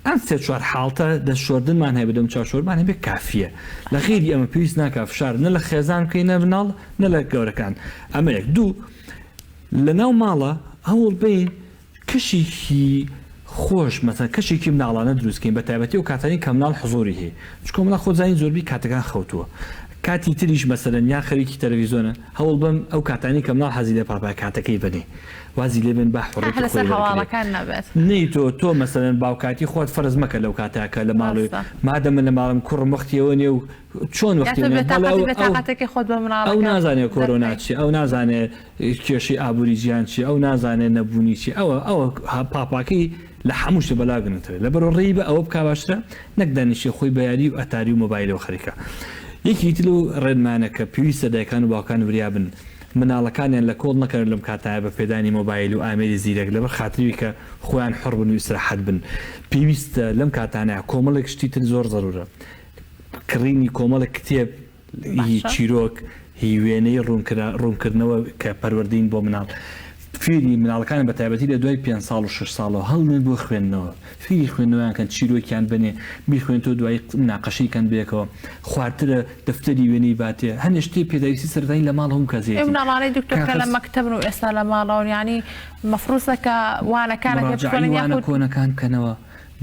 ئەم سێ چوار حاڵتە دەست شۆردنمان هەبێ دەم چاو شۆرمان هەبێ کافیە لە غەیری ئەمە پێویست ناکا فشار نە لە خێزان بکەی نە مناڵ نە لە گەورەکان ئەمە یەک دوو لە ناو ماڵە هەوڵ بەین کەشێکی خۆش مەسەن کەشێکی مناڵانە دروست کەین بە تایبەتی ئەو کاتانەی کە مناڵ حزوری هەیە چونکە مناڵ خۆت زانی زۆربەی کاتەکان خەوتووە کاتی تریش مەسەلەن یان خەریکی تەلەفیزۆنە هەوڵ بەم ئەو کاتانەی کە مناڵ حەزی لێ پاپا کاتەکەی بەنێ وازی لێ بێن با حوڕیەتی لەسەر خۆی وەرگرێ هەواڵەکان نەبێت. نەی تۆ تۆ مەسەلەن باوکاتی خۆت فەرز مەکە لەو کاتە کە لە ماڵێ ڕاستە. مادەم من لە ماڵم کوڕم وەختی ئەوە نیە و چۆن یا وەختی تۆ ئەوە نیە بەڵێ بێتاقەتی ئەو ئەو بێتاقەتێکی خۆت بە ئەو مناڵەکە نازانێ کۆرۆنا دەرخەی. چیە ئەو نازانێ کێشەی ئابوری جیهان چیە ئەو نازانێ نەبونی چیە ئەوە ئەوە پاپاکەی لە هەموو شتێ بەلا گرنگترە لەبەرئەوە ڕێی بە ئەوە بکا باشترە نەک دانیشێ خۆی بە یاری و ئەتاری و مۆبایلەوە خەریکە یەکێکی تر لەو ڕێنمایانە کە پێویستە دایکان و باوکان وریا بن مناڵەکانیان لە کۆڵ نەکەن لەم کاتایە بە پێدانی مۆبایل و ئامێری زیرەک لەبەر خاتری کە خۆیان حوڕ بن و ئیسراحەت بن پێویستە لەم کاتانەیا کۆمەڵێک شتی تر زۆر زەرورە کڕینی کۆمەڵێک کتێب هی باشە. چیرۆک، هی وێنەی ڕوونکردنەوە کە پەروەردەین بۆ مناڵ. فێری مناڵەکان بە تایبەتی لە دوای پێنج ساڵ و شەش ساڵەوە هەڵنێن بۆ خوێندنەوە فێری خوێندنەوەیان کەن چیرۆکیان بەنێ بیخوێنتەوە دوایی مناقەشەی کەن بەیەکەوە خوارترە دەفتەری وێنەی باتێ هەنێ شتێ پێداویستی سەرەتایی لە ماڵ هەموو کەس ئەو هەیەتی مناڵانەی دکتۆر کە لە کاغەز مەکتەبن و ئێستا لە ماڵەوەن یانی مەفروزە کە وانەکانە پێ مراجەعەی بخوێنن وانە یاخود کۆنەکان بکەنەوە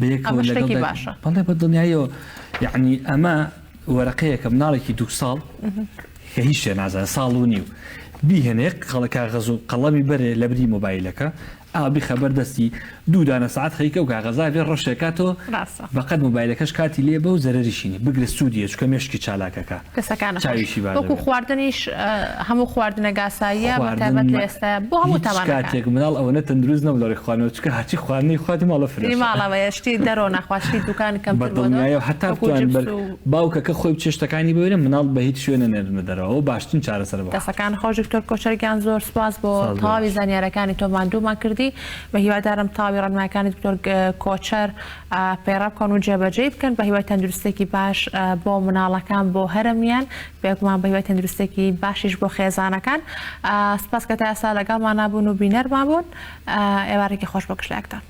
بەیەکەوە ئەمە لەگەڵ شتێکی دایک باشە. بەڵێ بە دڵنیاییەوە یەعنی ئەمە وەرەقەیەکە مناڵێکی دوو ساڵ کە هیچ شتێ نازانێ ساڵ و نیو بیهێنێ قەڵە کاغەز و قەڵەمی بەرێ لەبری مۆبایلەکە ئا بیخە بەر دەستی دوو دانە سەعات خەریکە ئەو کاغەزە بێ ڕەشێکاتەوە ڕاستە. بەقەد مۆبایلەکەش کاتی لێ بە و زەرەریشی نیە بگرە سوودی هەیە چونکە مێشکی چالاکەکا کەسەکانە خۆش چاویشی باش وەکو دەبێ. خواردنیش هەموو خواردنێک ئاساییە بە خواردن تایبەت لە ئێستایا بۆ هەموو هیچ تاوانەکان. کاتێک مناڵ ئەوەنە تەندروست نەبوو لە ڕێی خواردنەوە چونکە هەرچی خواردنی خوارد ماڵە ی فرێشە. ماڵەوەیە شتی دەرەوە ناخوا شتی دوکان بە کەمتر بۆ دڵنیایەوە هەتا وەکو بتوانن جپس بەر و. باوکەکە خۆی بچێ شتەکانی ببینێ مناڵ بە هیچ شوێنێ نێرنە دەرەوە ئەوە باشترین چارەسەرە بۆ حاڵەتەکە. دەستەکان خۆش دکتۆر کۆچەر گیان زۆر سوپاس بۆ سپاس بۆ تەواوی ئێوەش. زانیارەکانی تۆ ماندوومان کردی بە هیوادارم تەواوی ڕێنمایەکانی دکتۆر کۆچەر پەیڕەو بکەن و جێبەجێی بکەن بە هیوای تەندروستێکی باش بۆ مناڵەکان بۆ هەرەمیان بێگومان بە هیوای تەندروستێکی باشیش بۆ خێزانەکان سوپاس کە تا ئێستا لەگەڵمانا بوون و بینەرمان بوون ئێوارێکی خۆش بۆ گشت لایەکتان.